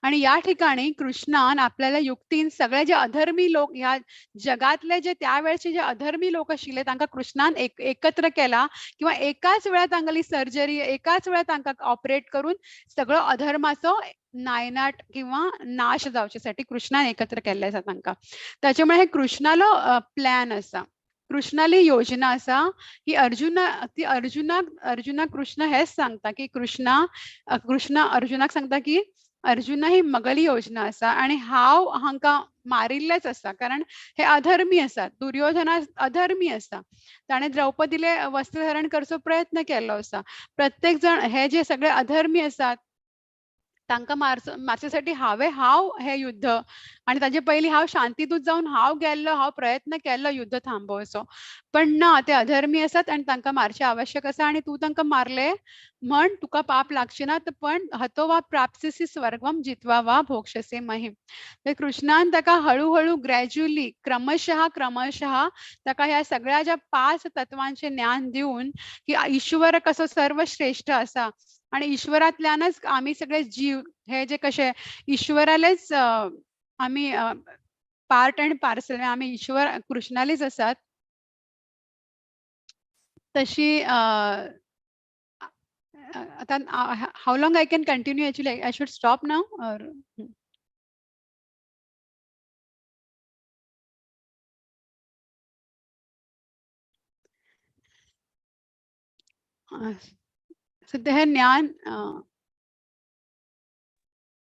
आणि या ठिकाणी कृष्णान आपल्याला युक्तीन सगळे जे अधर्मी लोक ह्या जगातले जे त्या वेळचे जे अधर्मी लोक आशिल्ले तांकां कृष्णान एकत्र केला किंवा एकाच वेळार तांगेली सर्जरी एकाच वेळार तांकां ऑपरेट करून सगळो अधर्माचो नायनाट किंवा नाश जावचे साठी कृष्णान एकत्र केल्ले आसा तांकां. ताचे मुळे हे कृष्णालो प्लॅन आसा. कृष्णाली योजना आसा ही अर्जुना ती अर्जुनाक अर्जुनाक कृष्ण हेच सांगता की कृष्णा कृष्ण अर्जुनाक सांगता की अर्जुना ही मगली योजना आसा आणि हांव हांकां मारिल्लेच आसा, कारण हे अधर्मी आसात. दुर्योधना अधर्मी आसा, ताणें द्रौपदीले वस्त्रहरण करचो प्रयत्न केल्लो आसा. प्रत्येक जण हे जे सगळे अधर्मी आसात तांकां मारचे हांवें हांव हे युद्ध आनी ताजे पयलीं हांव शांतीदूत जावन हांव गेल्लो, हांव प्रयत्न केल्लो युद्ध थांबोवचो, पण ना, ते अधर्मी आसात आनी तांकां मारचें आवश्यक आसा आनी तूं तांकां मारले म्हण तुका पाप लागचें ना, पण हतो वा प्राप्स्यसी स्वर्गम जित्वा वा भोक्षसे महिम. तर कृष्णान ताका हळूहळू ग्रॅज्युअली क्रमशः क्रमशः ताका ह्या सगळ्या ज्या 5 तत्वांचें ज्ञान दिवन की ईश्वर कसो सर्वश्रेष्ठ आसा आणि ईश्वरांतल्यानच आमी सगळे जीव हे जे कशे ईश्वरालेच आमी पार्ट अँड पार्सल, आमी ईश्वर कृष्णालेच आसात. तशी आतां how long I can continue, actually I should stop now or सध्या हे ज्ञान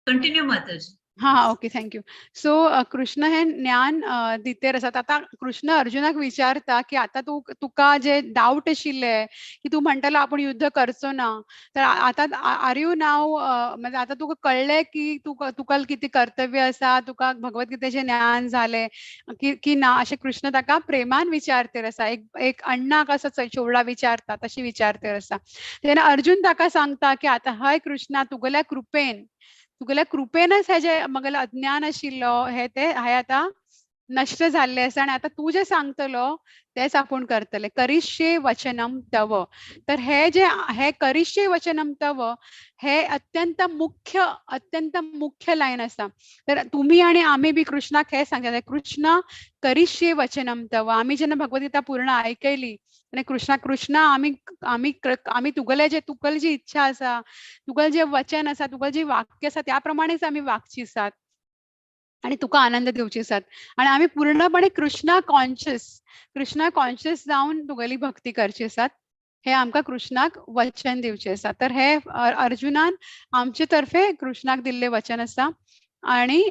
कंटिन्यू माताजी. हा, okay, thank you. So Krishna हे ज्ञान दितेर आसात. आतां कृष्ण अर्जुनाक विचारता की आतां तूं तुका जे डावट आशिल्ले की तूं म्हणटालो आपूण युद्ध करचो ना, तर आतां are you नाव म्हणजे आतां तुका कळ्ळें की तुका कितें कर्तव्य आसा, तुका भगवद्गीतेचें ज्ञान जालें की ना, अशें कृष्ण ताका प्रेमान विचारतेर आसा. एक एक अण्णाक असो चेवडा विचारता तशी विचारतेर आसा. तेन्ना अर्जुन ताका सांगता की आतां हय कृष्णा, तुगेल्या कृपेन तुगेल्या कृपेनच हे जे मगेलें अज्ञान आशिल्लो हे ते हे आतां नश्ट जाल्लें आसा आनी आतां तूं जें सांगतलो तेंच आपूण करतलें. करिष्ये वचनम तव. तर हे जे हे करिष्ये वचनम तव हे अत्यंत मुख्य अत्यंत मुख्य लायन आसा. तर तुमी आनी आमी बी कृष्णाक हें सांगता, कृष्णा करिष्ये वचनम तव. आमी जेन्ना भगवद्गीता पूर्ण आयकयली आनी कृष्णा कृष्णा आमी आमी आमी तुगेले जे तुगेली जी इच्छा आसा, तुगेलें जें वचन आसा, तुगेलें जें वाक्य आसा त्या प्रमाणेच आमी वागची आसात आणि तुका आनंद दिवची आसात. आणि आमी पूर्णपणे कृष्णा कॉन्शियस कृष्णा कॉन्शियस जावन तुगेली भक्ती करची आसात, हे आमकां कृष्णाक वचन दिवचें आसा. तर हे अर्जुनान आमचे तर्फे कृष्णाक दिल्लें वचन आसा. आणि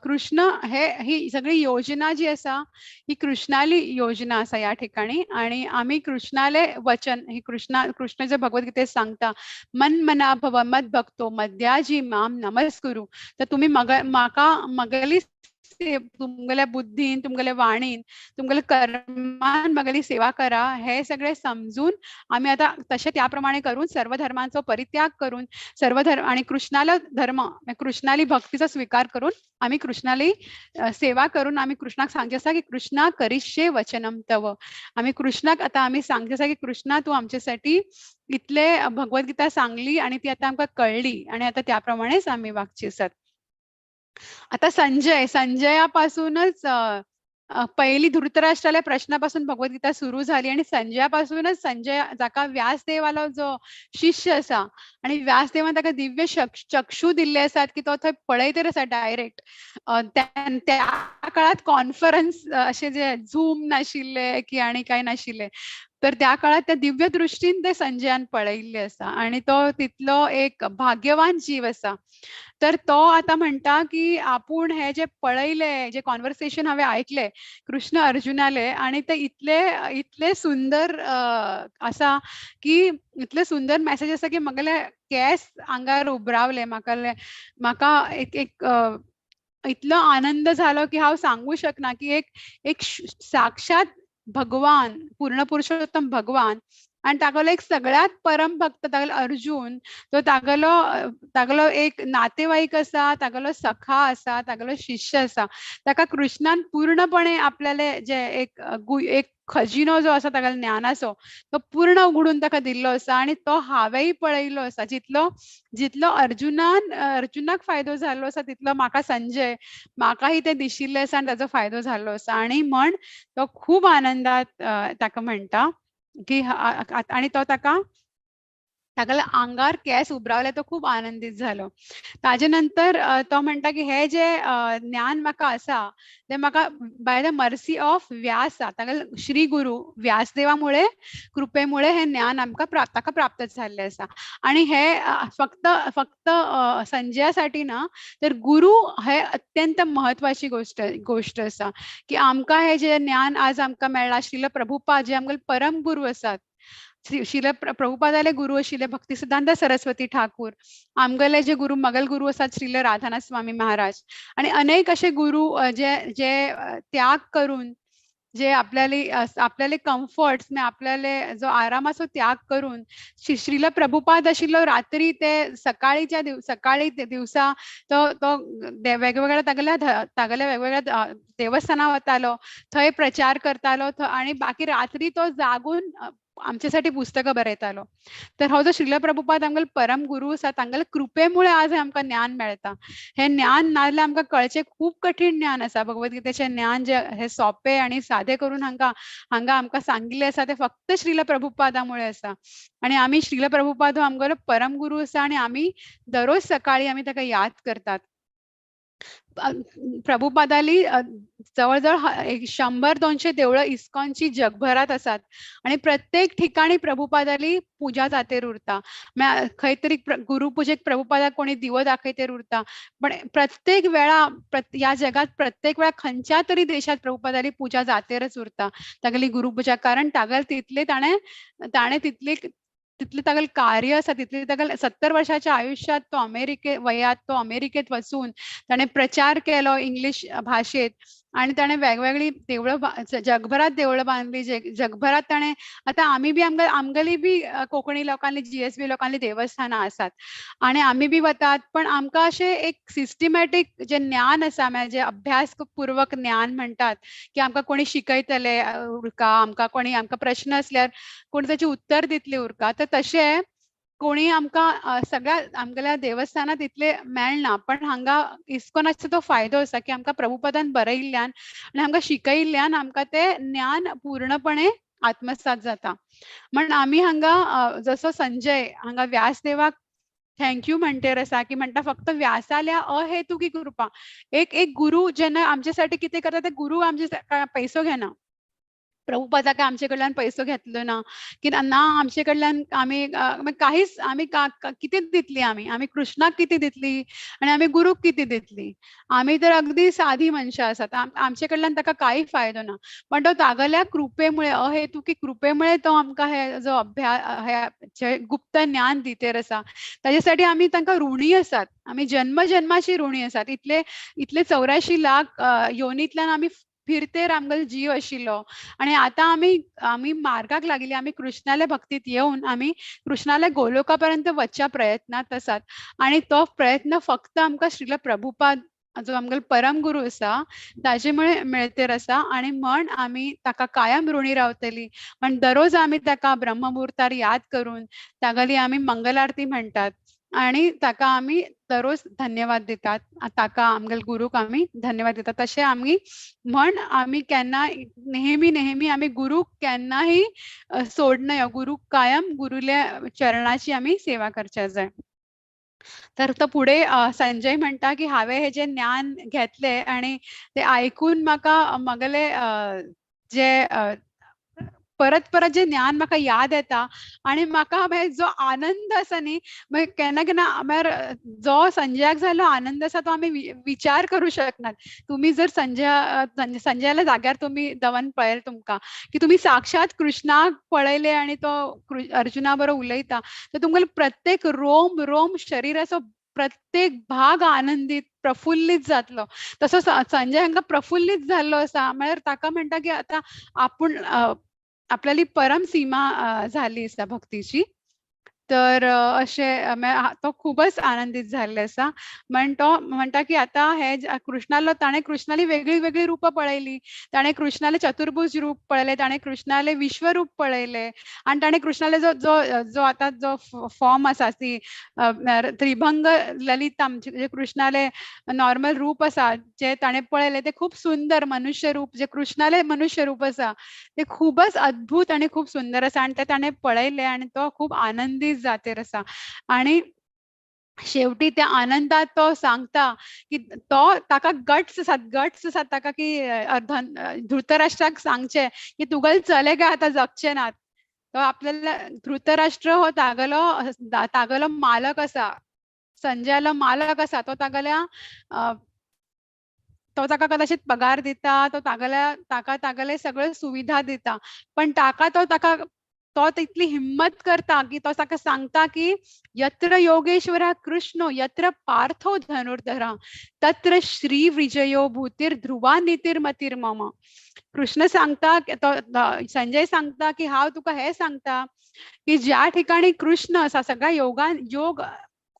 कृष्ण हे ही सगळी योजना जी आसा ही कृष्णाली योजना आसा ह्या ठिकाणी. आणि आमी कृष्णाले वचन ही कृष्णा कृष्ण जे भगवद्गीतेत सांगता मन मना भव मद भक्तो मद्याजी माम नमस्कुरु, तर तुमी म्हाका मगेली तुमगेल्या बुद्धीन तुमगेल्या वाणीन तुमगेल्या कर्मान मगेली सेवा करा, हे सगळे समजून आमी आतां तशें त्या प्रमाणे करून सर्व धर्मांचो परित्याग करून सर्व धर्म आणि कृष्णाला धर्म कृष्णाली भक्तीचो स्वीकार करून आमी कृष्णाली सेवा करून आमी कृष्णाक सांगचें आसा की कृष्णा करिष्ये वचनम तव. आमी कृष्णाक आतां आमी सांगचें आसा की कृष्णा तूं आमचे इतले भगवद्गीता सांगली आनी ती आतां आमकां कळ्ळी आनी आतां त्या प्रमाणेच आमी वागची आसात. आता संजय संजयापासूनच पहिली धृतराष्ट्राल्या प्रश्नापासून भगवद्गीता सुरू झाली आणि संजयापासूनच संजय जाका व्यासदेवालो जो शिष्य आसा आणि व्यासदेवान ताका दिव्य चक्षु दिल्ले आसात की तो थंय पळयतर आसा डायरेक्ट. त्या काळात कॉन्फरन्स अशे जे झूम नाशिल्ले की आनी कांय नाशिल्ले, तर त्या काळात त्या दिव्य दृष्टीन ते संजयान पळयिल्ले आसा आणि तो तितलो एक भाग्यवान जीव आसा. तर तो आतां म्हणटा की आपूण हे जे पळयले जे कॉन्वर्सेशन हांवें आयकले कृष्ण अर्जुनाले आणि ते इतले इतले सुंदर आसा की इतले सुंदर मॅसेज आसा की म्हगेले केंस आंगार उबरावले, म्हाका एक एक इतलो आनंद जालो की हांव सांगू शकना की एक एक साक्षात भगवान पूर्ण पुरुषोत्तम भगवान आणि तागेलो एक सगळ्यात परम भक्त तागेलो अर्जुन, तो तागेलो तागेलो एक नातेवाईक आसा, तागेलो सखा आसा, तागेलो शिष्य आसा. ताका कृष्णान पूर्णपणे आपल्याले जे एक एक खजिनो जो आसा तागेलो ज्ञानाचो तो पूर्ण उगडून ताका दिल्लो आसा आणि तो हांवेंय पळयल्लो आसा. जितलो जितलो अर्जुनान अर्जुनाक फायदो जाल्लो आसा तितलो म्हाका संजय म्हाकाय तें दिशिल्लें आसा आनी ताचो फायदो जाल्लो आसा. आणि म्हण तो खूब आनंदात ताका म्हणटा की आणि तो ताका तागेल्या आंगार केंस उबरावले, तो खूब आनंदीत जालो. ताजे नंतर तो म्हणटा की हे जे ज्ञान म्हाका आसा ते म्हाका by the mercy of Vyasa, तागेले श्री गुरु व्यासदेवामुळे कृपेमुळे हे ज्ञान आमकां ताका प्राप्त जाल्लें आसा. आणि हे फक्त फक्त संजयासाठी ना तर गुरु हे अत्यंत महत्वाची गोष्ट गोष्ट आसा की आमकां हे जे ज्ञान आज आमकां मेळ्ळां, श्रील प्रभुपाद जे आमगेले परम गुरु आसात, श्रील प्रभुपादाले गुरु आशिल्ले भक्ती सिद्धांत सरस्वती ठाकूर, आमगेले जे गुरु मगल गुरु आसात श्रील राधानाथ स्वामी महाराज, आणि अनेक असे गुरु जे जे त्याग करून जे आपल्याले आपल्याले कम्फर्ट्स आपल्याले जो आरामाचो त्याग करून श्रील प्रभुपाद आशिल्लो रात्री ते सकाळीच्या सकाळी दिवसा तो तो वेगवेगळ्या तागेल्या तागेल्या वेगवेगळ्या देवस्थानां वतालो, थंय प्रचार करतालो आणि बाकी रात्री तो जागून आमच्यासाठी पुस्तकं बरयतालो. तर हो जो श्रील प्रभुपाद आमगेलो परम गुरु आसा तांगेले कृपेमुळे आज आमकां ज्ञान मेळटा. हे ज्ञान नाजाल्यार आमकां कळचें खूब कठीण ज्ञान आसा. भगवद्गीतेचें ज्ञान जे हे सोंपें आनी सादें करून हांगा हांगा आमकां सांगिल्लें आसा तें फक्त श्रील प्रभुपादामुळे आसा. आणि आमी श्रील प्रभुपाद हो आमगेलो परम गुरु आसा आणि आमी दररोज सकाळी आमी ताका याद करतात. प्रभुपादाली जवळ जवळ 100-200 देवळं इस्कॉनची जगभरात आसात आणि प्रत्येक ठिकाणी प्रभुपादाली पूजा जातेर उरता. खंय तरी गुरुपुजेक प्रभुपादाक कोणी दिवो दाखयतेर उरता, पण प्रत्येक वेळा ह्या जगात प्रत्येक वेळा खंयच्या तरी देशात प्रभुपादाली पूजा जातेरच उरता तागेली गुरुपूजा. कारण तागेले तितले ताणें ताणें तितले तितले तागेलें कार्य आसा, तितले तागेले 70 वर्साच्या आयुष्यात तो अमेरिके वयात तो अमेरिकेत वचून ताणें प्रचार केलो इंग्लिश भाशेत आणि ताणें वेगवेगळी देवळं जगभरात देवळं बांदली. जगभरात ताणें आतां आमी बी आमगेली बी कोंकणी लोकांली GSB लोकांली देवस्थानां आसात आणि आमी बी वतात, पण आमकां अशें एक सिस्टमॅटीक जे ज्ञान आसा म्हळ्यार जे अभ्यासपूर्वक ज्ञान म्हणटात की आमकां कोणी शिकयतले उरका, आमकां कोणी आमकां प्रश्न आसल्यार कोणी ताचें उत्तर दितले उरका, तर तशें कोणी आमकां सगळ्या आमगेल्या देवस्थानांत इतले मेळना. पण हांगा इस्कॉनाचो तो फायदो आसा की आमकां प्रभुपादान बरयिल्ल्यान आनी आमकां शिकयिल्ल्यान आमकां तें ज्ञान पूर्णपणे आत्मसात जाता. म्हण आमी हांगा जसो संजय हांगा व्यासदेवाक thank you म्हणटेर आसा की म्हणटा फक्त व्यासाल्या अहेतुकी कृपा. एक एक गुरु जेन्ना आमच्यासाठी कितें करता ते गुरु आमचे पैसो घेना. प्रभुपादा काय आमचे कडल्यान पैसो घेतलो ना की ना आमचे कडल्यान आमी काहीच आमी कितें दितली, आमी आमी कृष्णाक कितें दितली आनी आमी गुरूक कितें दितली. आमी तर अगदी साधी मनशां आसात, आमचे कडल्यान ताका कांय फायदो ना, पण तो तागेल्या कृपेमुळे अहेतुकी कृपेमुळे तो आमकां हे जो अभ्यास हे गुप्त ज्ञान दितेर आसा ताजे साठी आमी तांकां ऋणी आसात. आमी जन्म जन्माची ऋणी आसात. इतले इतले 84 लाख योनींतल्यान आमी फिरतेर आमगेलो जीव आशिल्लो आणि आतां आमी आमी मार्गाक लागिल्ली, आमी कृष्णाल्या भक्तीत येवन आमी कृष्णाल्या गोलोका पर्यंत वचच्या प्रयत्नांत आसात. आणि तो प्रयत्न फक्त आमकां श्रील प्रभुपाद जो आमगेलो परम गुरु आसा ताजे मुळे मेळतेर आसा आणि म्हण आमी ताका कायम ऋणी रावतली. म्हण दररोज आमी ताका ब्रह्ममुहूर्तार याद करून तागेली आमी मंगल आरती म्हणटात आणि ताका आमी दररोज धन्यवाद दितात, ताका आमगेले गुरूक आमी धन्यवाद दितात. तशें आमी म्हण आमी केन्ना नेहमी नेहमी आमी गुरूक केन्नाही सोडनय, गुरूक कायम गुरुल्या चरणाची आमी सेवा करच्या जाय. तर तो पुढे संजय म्हणटा की हांवें हे जे ज्ञान घेतलें आणि ते आयकून म्हाका म्हगेले जे परत परत जे ज्ञान म्हाका याद येता आणि म्हाका मागीर जो आनंद आसा न्ही, मागीर केन्ना केन्ना म्हळ्यार जो संजयाक जाल्लो आनंद आसा तो आमी विचार करूं शकनात. तुमी जर संजयाल्या जाग्यार तुमी दवन पळयलें तुमकां की तुमी साक्षात कृष्णाक पळयले आणि तो अर्जुना बरोबर उलयता तर तुमकां प्रत्येक रोम रोम शरीराचो प्रत्येक भाग आनंदीत प्रफुल्लीत जातलो. तसो संजय हांकां प्रफुल्लीत जाल्लो आसा, म्हळ्यार ताका म्हणटा की आतां आपूण आपल्याली परम सीमा झाली आसा भक्तीची. तर अशें तो खूबच आनंदीत जाल्ले आसा. म्हण तो म्हणटा की आतां हे कृष्णालो ताणें कृष्णाली वेगळी वेगळी रुपां पळयली, ताणें कृष्णाले चतुर्भुज रूप पळयलें, ताणें कृष्णाले विश्वरूप पळयलें आनी ताणें कृष्णाले जो जो जो आतां जो फॉर्म आसा ती त्रिभंग ललिता जे कृष्णाले नॉर्मल रूप आसा जे ताणें पळयलें ते खूब सुंदर मनुष्य रूप, जे कृष्णाले मनुष्य रूप आसा ते खूबच अद्भुत आनी खूब सुंदर आसा आनी ते ताणें पळयलें आनी तो खूब आनंदी जातेर आसा. आणि शेवटी त्या आनंदात तो सांगता की तो ताका गट्स आसात, गट्स आसात ताका की धृतराष्ट्राक सांगचें की तुगेले चले काय आतां जगचे नात. तो आपल्याला धृतराष्ट्र हो तागेलो तागेलो मालक आसा, संजयालो मालक आसा. तो तागेल्या तो ताका कदाचित पगार दिता, तो तागेल्या ताका तागेले सगळे सुविधा दिता, पण ताका तो ताका तो तितली हिम्मत करता की तो ताका सांगता की यत्र योगेश्वरा कृष्णो यत्र पार्थो धनुर्धरा तत्र श्री विजयो भूतिर ध्रुवा नितीर मम. कृष्ण सांगता, तो संजय सांगता की हांव तुका हे सांगता की ज्या ठिकाणी कृष्ण आसा, सगळ्या योगान योग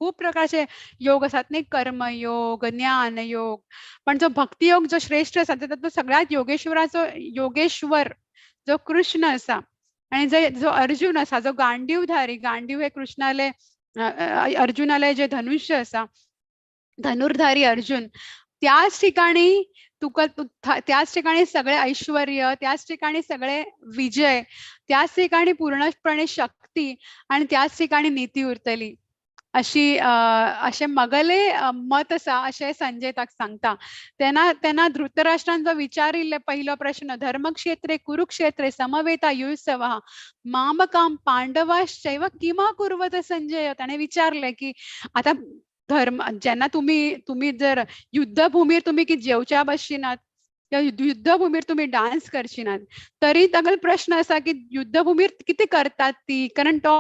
खूप प्रकारचे योग आसात न्ही, कर्मयोग, ज्ञान योग, पण जो भक्तियोग जो श्रेष्ठ आसा तो सगळ्यात योगेश्वराचो योगेश्वर जो कृष्ण आसा आणि जे जो अर्जुन आसा जो गांडीवधारी, गांडीव हे कृष्णाले अर्जुनाले जे धनुष्य आसा, धनुर्धारी अर्जुन, त्याच ठिकाणी तुका त्याच ठिकाणी सगळे ऐश्वर्य, त्याच ठिकाणी सगळे विजय, त्याच ठिकाणी पूर्णपणे शक्ती आणि त्याच ठिकाणी नीती उरतली अशी अशें मगले मत आसा अशें संजय ताका सांगता. तेन्ना तेन्ना धृतराष्ट्रान जो विचारिल्ले पहिलो प्रश्न, धर्मक्षेत्रे कुरुक्षेत्रे समवेता युयुत्सवः मामकां पांडवाश्चैव किमा कुर्वत संजय. ताणें विचारलें की आतां धर्म जेन्ना तुमी तुमी जर युद्धभूमीर तुमी कितें जेवच्या बसचिनात किंवा युद्धभूमीर तुमी डान्स करचिनात तरी तागेलो प्रश्न आसा की युद्धभूमीर कितें करतात ती, कारण तो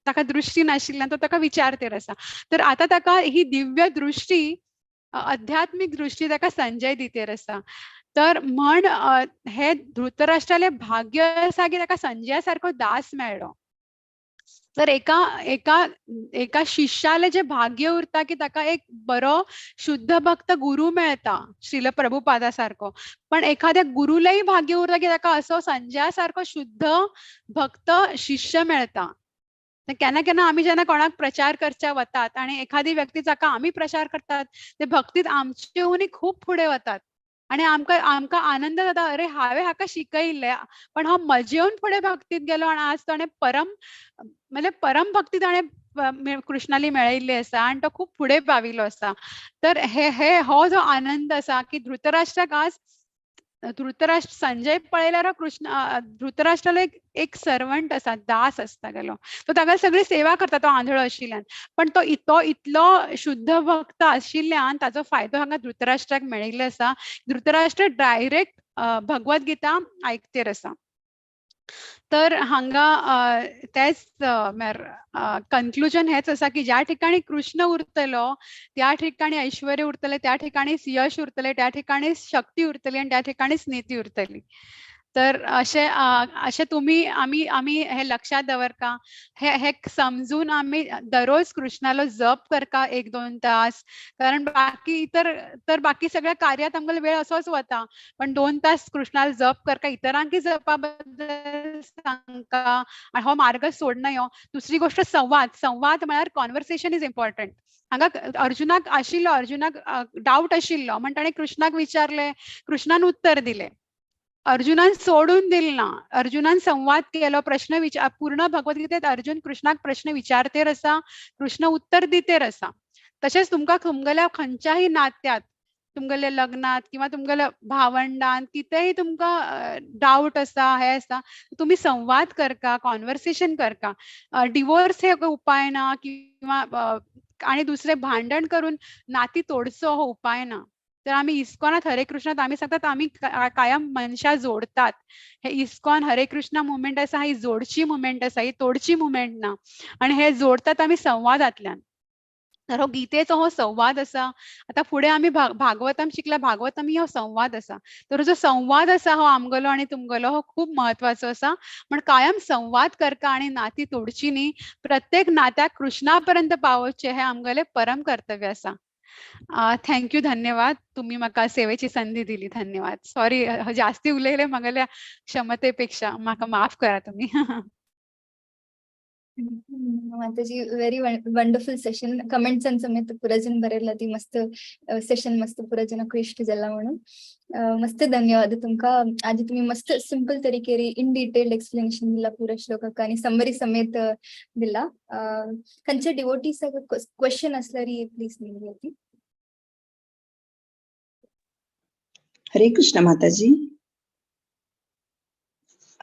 ताका दृष्टी नाशिल्ल्यान तो ताका विचारतेर आसा. तर आतां ताका ही दिव्य दृष्टी, आध्यात्मीक दृष्टी ताका संजय दितेर आसा. तर म्हण हे धृतराष्ट्राले भाग्य आसा की ताका संजया सारको दास मेळ्ळो. तर एका एका एका शिष्याले जे भाग्य उरता की ताका एक बरो शुद्ध भक्त गुरु मेळता श्रील प्रभुपादा सारको, पण एखाद्या गुरुलाय भाग्य उरता की ताका असो संजया सारको शुद्ध भक्त शिष्य मेळता. केन्ना केन्ना आमी जेन्ना कोणाक प्रचार करच्या वतात आणि एखादी व्यक्ती जाका आमी प्रचार करतात ते भक्तीत आमचेहुनय खूब फुडें वतात आणि आमकां आमकां आनंद जाता, अरे हांवें हाका शिकयिल्लें पण हो म्हजेहून फुडें भक्तीत गेलो आणि आज ताणें परम म्हणजे परम भक्ती ताणें कृष्णाली मेळयल्ली आसा आणि तो खूब फुडें पाविल्लो आसा. तर हे हे हो जो आनंद आसा की धृतराष्ट्राक आज धृतराष्ट्र संजय पळयल्यार कृष्ण धृतराष्ट्रालो एक एक सर्वंट आसा, दास आसता गेलो, तो ताका सगळी सेवा करता, तो आंधळो आशिल्ल्यान, पण तो तो इतलो शुद्ध भक्त आशिल्ल्यान ताचो फायदो हांगा धृतराष्ट्राक मेळिल्लो आसा. धृतराष्ट्र डायरेक्ट भगवद गीता आयकतेर आसा. तर हांगा तेच कन्क्लुजन हेच आसा की ज्या ठिकाणी कृष्ण उरतलो त्या ठिकाणी ऐश्वर्य उरतले, त्या ठिकाणी यश उरतले, त्या ठिकाणी शक्ती उरतली आणि त्या ठिकाणीच नीती उरतली. तर अशें अशें तुमी आमी आमी हे लक्षात दवरका, हे हे समजून आमी दररोज कृष्णालो जप करका 1-2 तास, कारण बाकी इतर तर बाकी सगळ्या कार्यात आमकां वेळ असोच वता, पण 2 तास कृष्णालो जप करका, इतरांकी जपा बद्दल सांगका आणि हो मार्ग सोडना हो. दुसरी गोष्ट संवाद, संवाद म्हळ्यार कॉन्वर्सेशन is important. हांगा अर्जुनाक आशिल्लो, अर्जुनाक डावट आशिल्लो म्हण ताणें कृष्णाक विचारलें, कृष्णान उत्तर दिलें, अर्जुनान सोडून दिल ना, अर्जुनान संवाद केलो, प्रश्न विचार, पूर्ण भगवद्गीतेत अर्जुन कृष्णाक प्रश्न विचारतेर आसा, कृष्ण उत्तर दितेर आसा. तशेंच तुमकां तुमगेल्या खंयच्याय नात्यात, तुमगेल्या लग्नात किंवा तुमगेल्या भावंडान कितेंय तुमकां डावट आसा, हे आसा, तुमी संवाद करका, कॉन्वर्सेशन करका. डिवोर्स हे उपाय ना किंवा आणि दुसरे भांडण करून नाती तोडचो हो उपाय ना. तर आमी इस्कॉनात हरे कृष्णात आमी सांगतात आमी कायम मनशां जोडतात. हे इस्कॉन हरे कृष्णा मुवमेंट आसा, ही जोडची मुवमेंट आसा, ही तोडची मुवमेंट ना, आणि हे जोडतात आमी संवादांतल्यान. तर हो गीतेचो हो संवाद आसा. आतां फुडें आमी भागवतम शिकला, भागवतम हो संवाद आसा. तर जो संवाद आसा हो आमगेलो आनी तुमगेलो हो खूब म्हत्वाचो आसा. म्हण कायम संवाद करका आनी नाती तोडची न्ही, प्रत्येक नात्याक कृष्णा पर्यंत पावोवचें हें आमगेलें परम कर्तव्य आसा. Thank you, धन्यवाद. तुम्ही म्हाका सेवेची संधी दिली, धन्यवाद. सॉरी जास्ती उलयले म्हगेल्या क्षमतेपेक्षा, म्हाका माफ करा तुमी. Mataji, very wonderful session. Comments अन समेत पुरा जन बरेला ती मस्त सेशन, मस्त पुरा जन इष्ट जाला म्हणून मस्त धन्यवाद तुमका. आज तुम्ही मस्त सिंपल तरीके इन डिटेल एक्सप्लेनेशन दिला पुरा श्लोकाक आणि समरी समेत दिला. खंयच्या डिवोटीस क्वेश्चन असल्यारी प्लीज निवडती. हरे कृष्ण माताजी.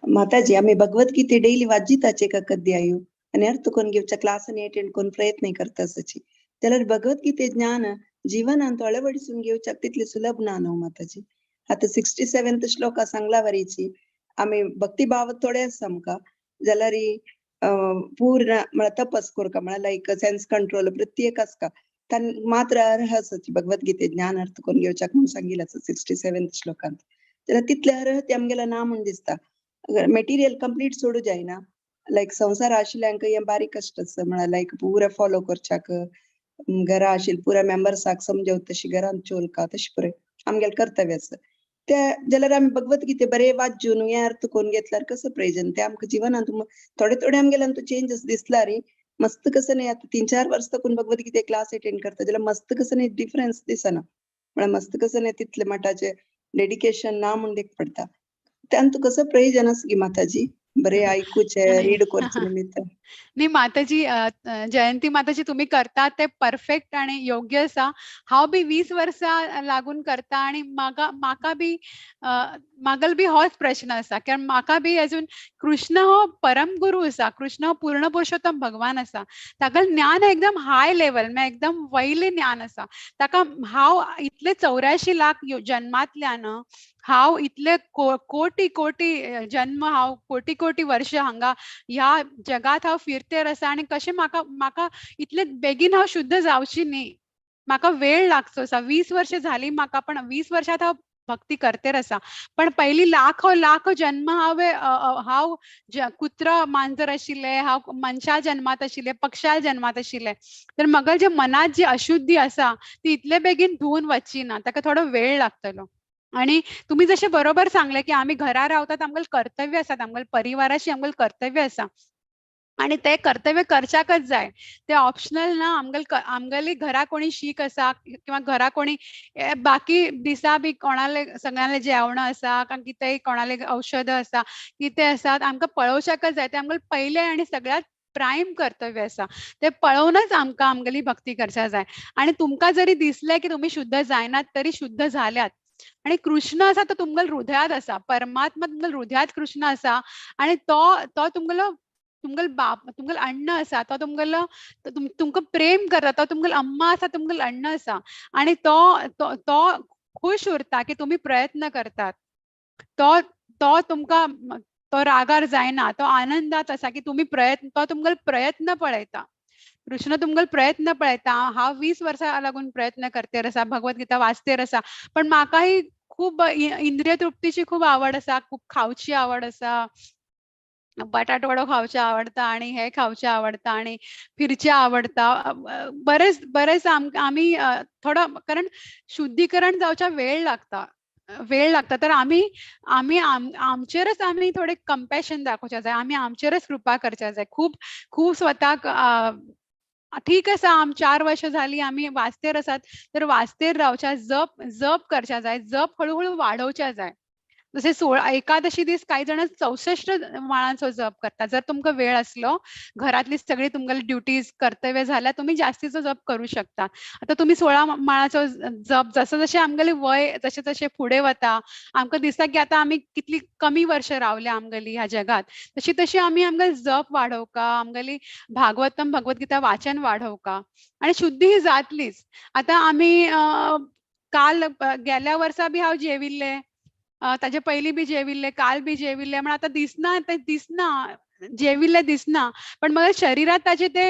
माताजी, आम्ही भगवद्गीते डेली वाचिताचे का कधी आयु आणि अर्थ कोण घेवच्या क्लास आणि अटेंड कोण प्रयत्न करता आसाची, जाल्यार भगवद्गीते ज्ञान जीवनांत अळवडिसून घेवच्याक तितले सुलभ ना न्हू माताजी. आता 67th श्लोका सांगला वरीची आमी भक्तिभाव थोडे आसा आमकां, जाल्यार पूर्ण म्हळ्यार तपस करका, म्हळ्यार लायक सेन्स कंट्रोल प्रत्येक आसका तान मात्र अर्ह आसाची भगवद्गीते ज्ञान अर्थ करून घेवच्याक म्हणून सांगिल्लें आसा 67th श्लोकांत. जाल्यार तितले अर्ह ते आमगेले ना म्हूण दिसता. मटेरियल कंप्लीट सोडू जायना, लायक संवसार आशिल्ल्यांक हें बारीक कश्ट आसा, म्हळ्यार लायक पुरा फॉलो करच्याक घरा आशिल्ले पुरा मेंबर्साक समजवता तशी घरांत चोलका तशें पुराय आमगेलें कर्तव्य आसा ते. जाल्यार आमी भगवद्गीते बरें वाचून हें अर्थ करून घेतल्यार कसो प्रयोजन? ते आमकां जिवनांत थोडे थोडे आमगेल्यान चेंजस दिसला रे मस्त कसं नाही. आता 3-4 वर्ष तकून भगवद्गीते क्लास अटेंड करता, जाल्यार मस्त कसं नाही डिफरन्स दिसना, म्हळ्यार मस्त कसं नाही तितले मठाचे डेडिकेशन ना म्हूण देख पडटा. तांतू कसं प्रयोजन आसा गी माताजी? बरें आयकुचें, रीड करचें निमित्त. न्ही माताजी, जयंती माताजी, तुम्ही करता ते परफेक्ट आणि योग्य आसा. हांव बी 20 वर्सां लागून करता आणि म्हाका म्हाका बी म्हागल बी होच प्रश्न आसा, कारण म्हाका बी अजून कृष्ण हो परम गुरु आसा, कृष्ण हो पूर्ण पुरुषोत्तम भगवान आसा, ताका ज्ञान एकदम हाय लेवल, म्हळ्यार एकदम वयलें ज्ञान आसा. ताका हांव इतले 84 लाख जन्मांतल्यान हांव इतले कोटी कोटी जन्म, हांव कोटी कोटी वर्ष हांगा ह्या जगात हांव फिरतेर आसा आनी कशें म्हाका म्हाका इतले बेगीन हांव शुद्ध जावची न्ही, म्हाका वेळ लागचो आसा. 20 वर्ष झाली म्हाका, पण 20 वर्षात हांव भक्ती करतेर आसा, पण पयली लाखो लाखो जन्म हांवें हांव कुत्रा मांजर आशिल्लें, हांव मनशा जन्मात आशिल्लें, पक्षा जन्मात आशिल्लें, तर म्हाका जे मनात जी अशुद्धी आसा ती इतले बेगीन धुवन वचची ना, ताका थोडो वेळ लागतलो. आणि तुम्ही जशें बरोबर सांगलें की आमी घरा रावतात, आमकां कर्तव्य आसात, आमकां परिवाराशी आमकां कर्तव्य आसा आणि ते कर्तव्य करच्याकच जाय, ते ऑप्शनल ना. आमगेल आमगेली घरा कोणी शीक आसा किंवा घरा कोणी बाकी दिसा बी कोणाले सगळ्यांले जेवण आसा का कितेंय कोणाले औषध आसा कितें आसा, आमकां पळोवच्याकच जाय. ते आमकां पयलें आनी सगळ्यात प्रायम कर्तव्य आसा, ते पळोवनच आमकां आमगेली भक्ती करच्या जाय. आणि तुमकां जरी दिसलें की तुमी शुद्ध जायनात तरी शुद्ध जाल्यात. आणि कृष्ण आसा तो तुमगेल हृदयात आसा, परमात्मा तुमगेल हृदयात कृष्ण आसा आणि तो तो तुमगेलो तुमगेल बाप, तुमगेल अण्ण आसा, तो तुमगेलो तुमकां प्रेम करता, तो तुमगेल अम्मा आसा, तुमगेल अण्ण आसा आणि तो तो खुश उरता की तुमी प्रयत्न करतात. तो तो तुमकां तो रागार जायना, तो आनंदात आसा की तुमी प्रयत्न, तो तुमगेल प्रयत्न पळयता. कृष्ण तुमगेल प्रयत्न पळयता. हांव 20 वर्सां लागून प्रयत्न करतेर आसा, भगवद्गीता वाचतेर आसा, पण म्हाकाय खूब इंद्रिय तृप्तीची खूब आवड आसा, खूब खावची आवड आसा, बटाटवडो खावचे आवडता आणि हे खावचे आवडता आणि फिरचे आवडता, बरेच बरेच आमी थोडो, कारण शुद्धीकरण जावच्या वेळ लागता, वेळ लागता. तर आमी आमी आमचेरच आमी थोडे कंपॅशन दाखोवच्या जाय, आमी आमचेरच कृपा करच्या जाय. खूब खूब स्वताक ठीक आसा, आम 4 वर्षां झाली आमी वाचतेर आसात, तर वाचतेर रावच्या, जप जप करच्या जाय, जप हळूहळू वाडोवच्या जाय. जसे 16 एकादशी दीस काही जण 64 माळांचो जप करतात. जर तुमकां वेळ आसलो, घरातली सगळी तुमगेली ड्युटीज कर्तव्य झाल्या, तुम्ही जास्तीचो जप करू शकता. आता तुम्ही 16 माळाचो जप, जसं जशें आमगेलें वय जशें जशें फुडें वता, आमकां दिसता की आतां आमी कितली कमी वर्षां रावल्या आमगेली ह्या जगात, तशी तशी आमी आमगेलो जप वाडोवका, आमगेली भागवतम भगवद्गीता वाचन वाडोवका आणि शुद्धी ही जातलीच. आतां आमी काल गेल्या वर्सा बी हांव जेविल्लें, ताजे पयलीं बी जेविल्लें, काल बी जेविल्लें, म्हण आतां दिसना, तें दिसना, जेविल्लें दिसना, पण म्हाका शरिरात ताजे ते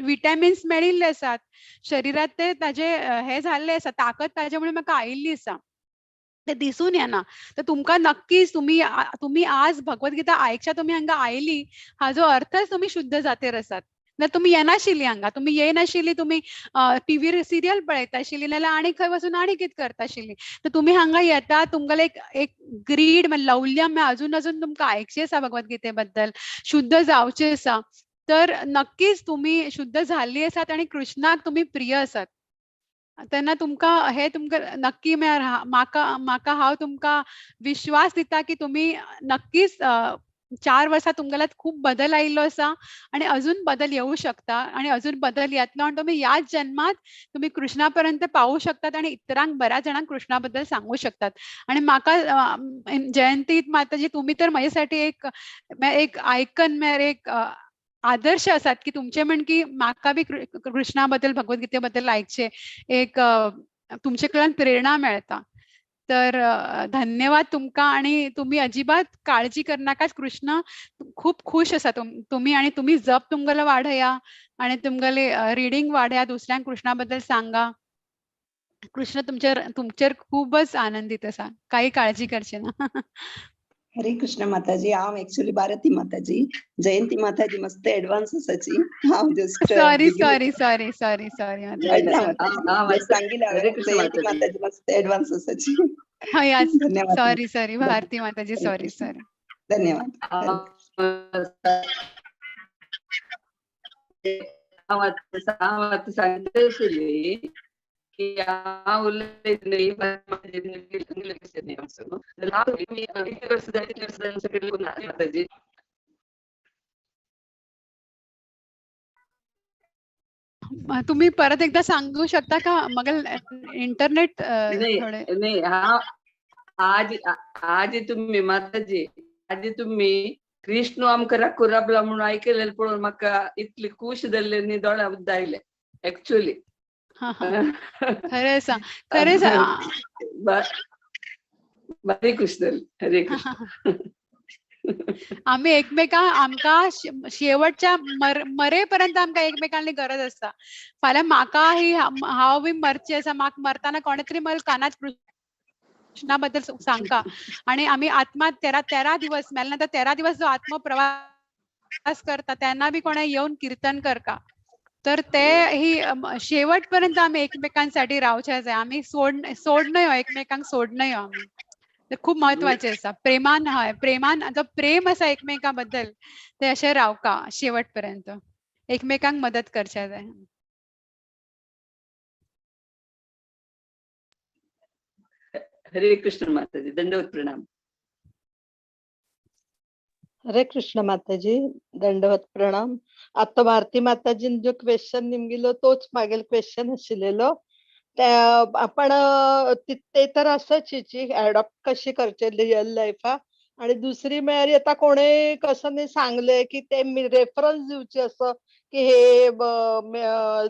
विटॅमिन्स मेळिल्ले आसात, शरिरात ते ताजे हे जाल्ले आसा, ताकद ताजे म्हणून म्हाका आयिल्ली आसा, ते दिसून येना. तर तुमकां नक्कीच तुमी तुमी आज भगवद्गीता आयकच्या तुमी हांगा आयली हाजो अर्थच तुमी शुद्ध जातेर आसात. ना तुमी येनाशिल्ली हांगा, तुमी येनाशिल्ली, तुमी टीव्हीर सिरियल पळयता आशिल्ली, नाल्यार आनी खंय वचून आनी कितें करता आशिल्ली. तर तुमी हांगा येता, तुमगेलें एक एक ग्रीड लवल्य अजून अजून तुमकां आयकचें आसा भगवद्गीते बद्दल, शुद्ध जावचें आसा. तर नक्कीच तुमी शुद्ध जाल्ली आसात आणि कृष्णाक तुमी प्रिय आसात. तेन्ना तुमकां हे तुमकां नक्की म्हळ्यार म्हाका म्हाका हांव तुमकां विश्वास दिता की तुमी नक्कीच 4 वर्सां तुमगेल्यात खूब बदल आयिल्लो आसा आणि अजून बदल येऊ शकता आणि अजून बदल येतलो आणि तुमी ह्याच जन्मात तुमी कृष्णा पर्यंत पावू शकतात आणि इतरांक बऱ्याच जाणांक कृष्णा बद्दल सांगू शकतात. आणि म्हाका जयंती माताजी तुमी तर म्हजे एक एक आयकन म्हळ्यार एक आदर्श आसात की तुमचे म्हण की म्हाका बी कृष्णा बद्दल भगवद्गीते बद्दल आयकचें एक तुमचे कडल्यान प्रेरणा मेळता. तर धन्यवाद तुमकां आणि तुमी अजिबात काळजी करनाकात. कृष्ण खूप खुश आसा तुमी आणि तुमी जप तुमगेलो वाडया आणि तुमगेले रिडींग वाडया, दुसऱ्यांक कृष्णा बद्दल सांगा. कृष्ण तुमचेर तुमचेर खूबच आनंदीत आसा, काही काळजी करचे ना. हरे कृष्ण माताजी. हांव एक्चुअली भारती माताजी, जयंती माताजी मस्त एडवान्स आसाची. हांव just sorry sorry sorry sorry sorry सांगितलं जयंती माताजी मस्त एडवान्स आसाची. धन्यवाद. सॉरी सॉरी भारती माताजी, सॉरी सॉरी. धन्यवाद. हांव सांगता आशिल्ली की हांव उलयत न्ही माताजी. तुम्ही परत एकदा सांगू शकता का? मग इंटरनेट नाही. हा आज आज तुम्ही माताजी आज तुम्ही कृष्ण आमकां राखू राबला म्हणून आयकलें पळोवन म्हाका इतली खूश जाल्ले न्ही, दोळ्या उदक आयले एक्चुअली. खरें आसा, खरें आसा. हरे कृष्ण हरे कृष्ण. आम्ही एकमेकां आमकां शेवटच्या मरेपर्यंत आमकां एकमेकांली गरज आसता. फाल्यां म्हाका ही हांव बी मरचें आसा, म्हाका मरतना कोणे तरी म्हाका कानात कृष्णा बद्दल सांगता आणि आमी आत्मा 13 दिवस मेल्या नंतर 13 दिवस जो आत्म प्रवास करता तेन्ना बी कोणे येवन कीर्तन करता. तर ते ही शेवटपर्यंत आमी एकमेकांसाठी रावचे जाय. आमी सोडनय एकमेकांक, सोडनय आमी. ते खूब महत्वाचे आसा. प्रेमान, हय प्रेमान, जो प्रेम आसा एकमेकां बद्दल ते अशें रावका शेवटपर्यंत, एकमेकांक मदत करचे जाय. हरे कृष्ण माताजी, दंडवत प्रणाम. हरे कृष्ण माताजी, दंडवत प्रणाम. आता भारती माताजीन जो क्वेश्चन निमगिलो तोच मागील क्वेश्चन आशिल्लो. आपण ते तर आसाच अडॉप्ट कशी करचे रियल लायफा. आणि दुसरी म्हळ्यार आता कोणे कसं न्ही सांगले की ते रेफरन्स दिवचे असं की हे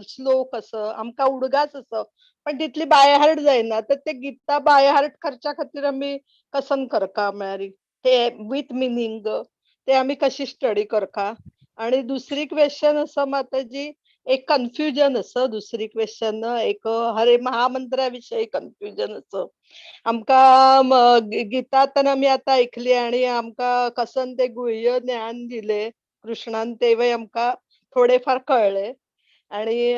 श्लोक असं आमकां उडगास असो पण तितली बाय हार्ट जायना. तर ते गीता बाय हार्ट करच्या खातीर आमी कसन करका म्हळ्यार ते विथ मिनींग ते आमी कशी स्टडी करका. आणि दुसरी क्वेश्चन असं माताजी, एक कन्फ्युजन असं दुसरी क्वेश्चन एक हरे महामंत्रा विषयी कन्फ्युजन असं. आमकां गीता तर आमी आतां ऐकली आणि आमकां कसन ते गुह्य ज्ञान दिले कृष्णान तेवय आमकां थोडेफार कळ्ळे. आणि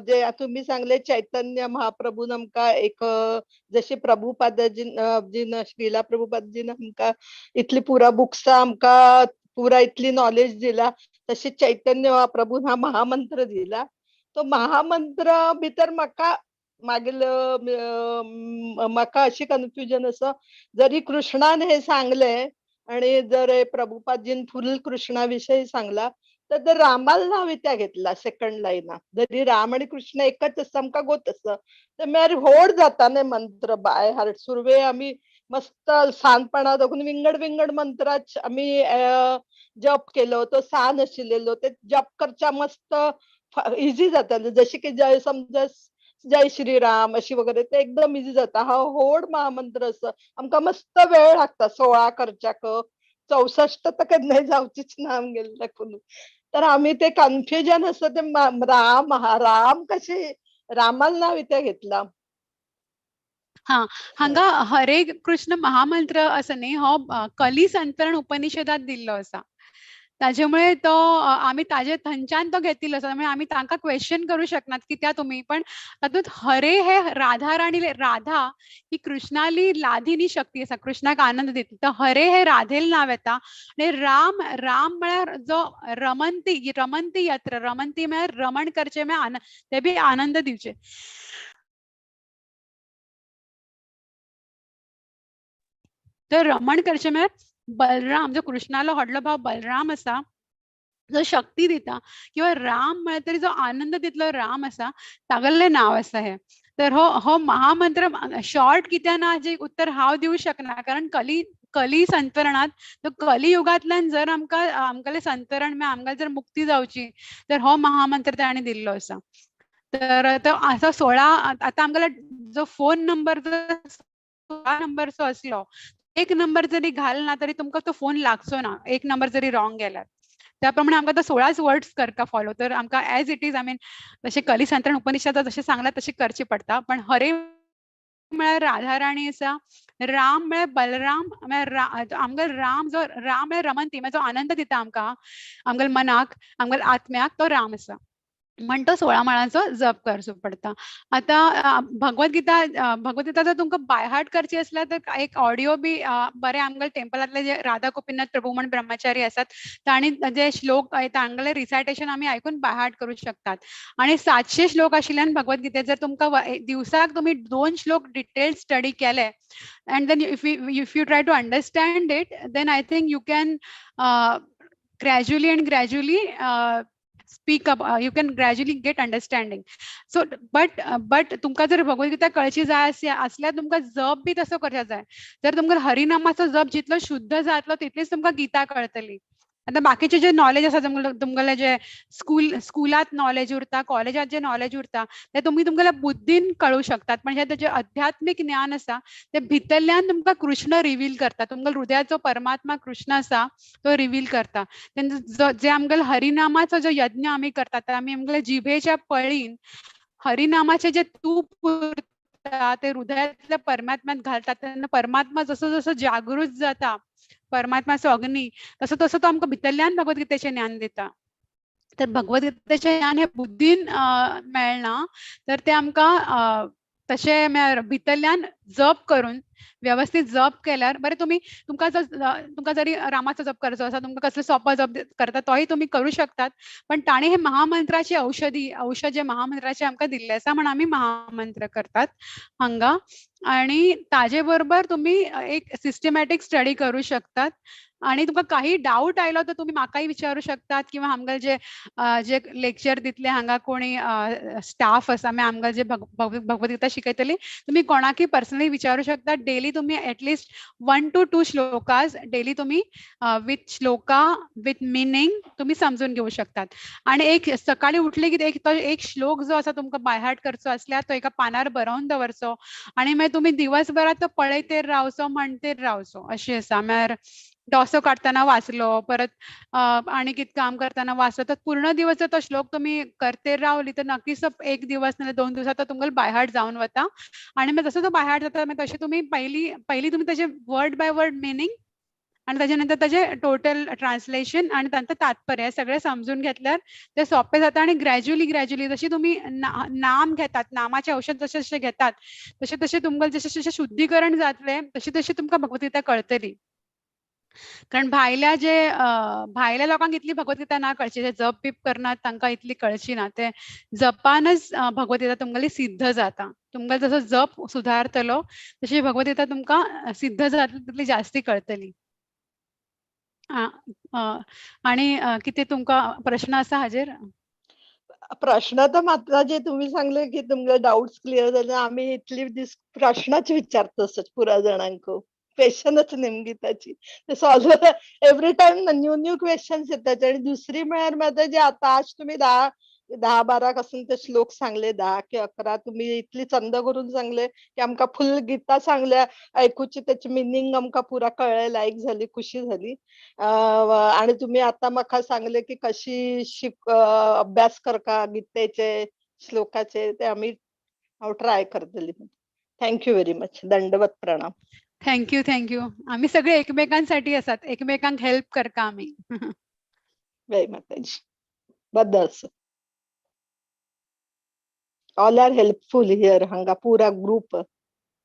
जे तुम्ही सांगले चैतन्य महाप्रभून आमकां एक जशी प्रभुपादाजीन श्रीला प्रभुपादाजीन आमकां इतली पुरा बुक्सां आमकां पुरा इतली नॉलेज दिला, तशी चैतन्य महाप्रभून हा महामंत्र दिला. तो महामंत्र भितर म्हाका मागील म्हाका अशी कन्फ्युजन आसा, जरी कृष्णान हे सांगले आणि जर प्रभुपादजीन फुल कृष्णा विषयी सांगला तर ते रामाला नाव वित्या घेतला सेकंड लायना, जरी राम आणि कृष्ण एकच आसा आमकां गोत आसा तर म्हळ्यार व्हड जाता न्ही मंत्र बाय हार्ट. सुरवे आमी मस्त ल्हानपणा साकून विंगड विंगड मंत्राच आमी जप केलो, तो सान आशिल्लो ते जप करच्या मस्त इजी जाताले, जशे की जय समजा जय श्रीराम अशी वगैरे ते एकदम इजी जाता. हा व्हड महामंत्र आसा आमकां मस्त वेळ लागता 16 करच्याक, 64 तर केन्नाय जावचीच ना आमगेले दाखोवन. तर आमी ते कन्फ्युजन आसा ते राम राम कशे रामाला नाव इत्या घेतला. हा हांगा हरे कृष्ण महामंत्र आसा न्ही, हो कली संतरण उपनिषदात दिल्लो आसा. ताजेमुळे तो आमी ताजे थंयच्यान तो घेतिल्लो आसा. त्यामुळे आमी तांकां क्वेश्चन करूं शकनात कित्याक तुमी, पण तातूंत हरे हे राधा राणी, राधा ही कृष्णाली लाधिनी शक्ती आसा, कृष्णाक आनंद दिता. तर हरे हे राधेल नांव येता. आनी राम, राम म्हळ्यार जो रमंती, रमंती यत्र, रमंती म्हळ्यार रमण करचें म्हळ्यार आनंद, ते बी आनंद दिवचे. तर रमण करचें म्हळ्यार बलराम, जो कृष्णालो व्हडलो भाव बलराम आसा, जो शक्ती दिता, किंवा राम म्हळ्यार तरी जो आनंद दितलो राम आसा, तागेलें नांव आसा हें. तर हो हो महामंत्र शॉर्ट कित्याक ना हाजें उत्तर हांव दिवं शकना, कारण कली कली संतरणात तो कलियुगांतल्यान जर आमकां आमगेलें संतरण म्हळ्यार आमकां जर मुक्ती जावची तर हो महामंत्र ताणें दिल्लो आसा. तर तो आसा 16. आतां आमगेलो जो फोन नंबर जर 16 नंबरचो आसलो, एक नंबर जरी घाल ना तरी तुमकां तो फोन लागचो ना, एक नंबर जरी रॉंग गेल्यार. त्या प्रमाणे आमकां तो 16 वर्ड्स करता फॉलो. तर आमकां as it is, I mean जशें कली संतरण उपनिषदात जशें सांगलां तशें करचें पडटा. पण हरे म्हळ्यार राधा राणी आसा, राम म्हळ्यार बलराम, म्हळ्यार आमगेलो राम जो राम म्हळ्यार रमंती, म्हळ्यार जो आनंद दिता आमकां, आमगेल्या मनाक, आमगेल्या आत्म्याक, तो राम आसा. म्हण तो 16 माळांचो जप करचो पडटा. आतां भगवद्गीता, भगवद्गीता जर तुमकां बाय हार्ट करची आसल्यार तर एक ऑडियो बी बरें आमगेले टेम्पलांतले जे राधा गोपीनाथ प्रभू म्हण ब्रह्मचारी आसात तांणी जे श्लोक तांगेले रिसायटेशन आमी आयकून बाय हार्ट करूं शकतात. आनी 700 श्लोक आशिल्ल्यान भगवद्गीतेत जर तुमकां दिवसाक तुमी 2 श्लोक डिटेल स्टडी केले and then if you try to understand it, then I think you can gradually and gradually speak up, you can gradually get understanding. So but तुमकां जर भगवद्गीता कळची जाय आसल्यार तुमकां जप बी तसो करचो जाय. जर तुमकां हरिनामाचो जप जितलो शुद्ध जातलो तितलीच तुमकां गीता कळटली. आतां बाकीचे जे नॉलेज आसा तुमगेलें जे स्कुलांत नॉलेज उरता, कॉलेजांत जे नॉलेज उरता ते तुमी तुमगेल्या बुद्दीन कळूं शकतात. पण हे जें अध्यात्मीक ज्ञान आसा तें भितरल्यान तुमकां कृष्ण रिवील करता, तुमगेल्या हृदयाचो परमात्मा कृष्ण आसा तो रिवील करता. तेन्ना जे आमगेलो हरिनामाचो जो यज्ञ आमी करतात, ते आमी आमगेल्या जिभेच्या पळीन हरिनामाचें जे तूप उरता ते हृदयांतल्या परमात्म्यात घालतात. तेन्ना परमात्मा जसो जसो जागृत जाता, परमात्माचो अग्नी, तसो तसो तो आमकां भितरल्यान भगवद्गीतेचें ज्ञान दिता. तर भगवद्गीतेचें ज्ञान हें बुद्दीन मेळना, तर तें आमकां तशें म्हळ्यार भितरल्यान जप करून व्यवस्थीत जप केल्यार बरें. तुमी तुमकां जर तुमकां जरी रामाचो जप करचो आसा, तुमकां कसलो सोंपो जप करता तोय तुमी करूं शकतात. पण ताणें हे महामंत्राची औषधी, औषध जे महामंत्राचे आमकां दिल्लें आसा म्हण आमी महामंत्र करतात हांगा. आनी ताजे बरोबर तुमी एक सिस्टमॅटीक स्टडी करूं शकतात. आनी तुमकां काही डावट आयलो तर तुमी म्हाकाय विचारूं शकतात, किंवा आमकां जे जे लेक्चर दितले हांगा कोणी स्टाफ आसा, मागीर आमकां जे भगवद्गीता शिकयतली, तुमी कोणाकय पर्सनली विचारूं शकतात. डेली तुमी एटलिस्ट 1 to 2 shlokas daily तुमी विथ श्लोका विथ मिनींग तुमी समजून घेवं शकतात. आनी एक सकाळी उठले की एक तो एक श्लोक जो आसा तुमकां बाय हार्ट करचो आसल्यार तो एका पानार बरोवन दवरचो आनी मागीर तुमी दिवसभरात तो पळयतेर रावचो, म्हणतेर रावचो अशें आसा. म्हळ्यार डोसो काडटना वाचलो, परत आनी कितें काम करतना वाचलो, तर पूर्ण दिवस जर तो श्लोक तुमी करतेर रावली तर नक्कीच एक दिवस नाल्यार 2 दिवसांत तो तुमकां बाय हार्ट जावन वता. आनी मागीर जसो तो बाय हार्ट जाता मागीर तशें तुमी पयली पयली तुमी ताजे वर्ड बाय वर्ड मिनींग आनी ताजे नंतर ताजे टोटल ट्रान्सलेशन आनी तांचें तात्पर्य हें सगळें समजून घेतल्यार तें सोंपें जाता. आनी ग्रॅज्युअली ग्रॅज्युअली जशी तुमी नाम घेतात, नामाचें औषध जशें जशें घेतात तशें तशें तुमकां जशें जशें शुद्धीकरण जातलें तशें तशें तुमकां भगवद्गीता कळटली. कारण भायल्या जे भायल्या लोकांक इतली भगवद्गीता ना कळची, जे जप बीप करनात तांकां इतली कळची ना. ते जपानच भगवद्गीता तुमगेली सिद्ध जाता. तुमकां जसो जप सुधारतलो तशी भगवद्गीता तुमकां सिद्ध जातली, तितली जास्ती कळटली. आनी कितें तुमकां प्रश्न आसा हाजेर? प्रश्न तर माताजी तुम्ही सांगले की तुमगे डाउट्स क्लियर जाले. आमी इतली दीस प्रश्नाच विचारता पुरा जाणांक, क्वेश्चनच नेमकी ताची ते solve every time new new questions येतात. आणि दुसरी म्हळ्यार माताजी आता आज तुम्ही 10-12 कसून ते श्लोक सांगले, 10 की 11 तुम्ही इतली चंद करून सांगले की आमकां फुल गीता सांगल्या ऐकूची, त्याची मिनिंग आमकां पुरा कळ्ळें, लायक झाली, खुशी झाली. आणि तुम्ही आता म्हाका सांगले की कशी अभ्यास करका गीतेचे श्लोकाचे, ते आमी हांव ट्राय करतली. Thank you very much. दंडवत प्रणाम. Thank you, thank you. आम्ही सगळे एकमेकांसाठी आसात, एकमेकांक हेल्प करता आमी. जय माताजी. बद्द आसा. ऑल are helpful here हांगा पुरा ग्रुप.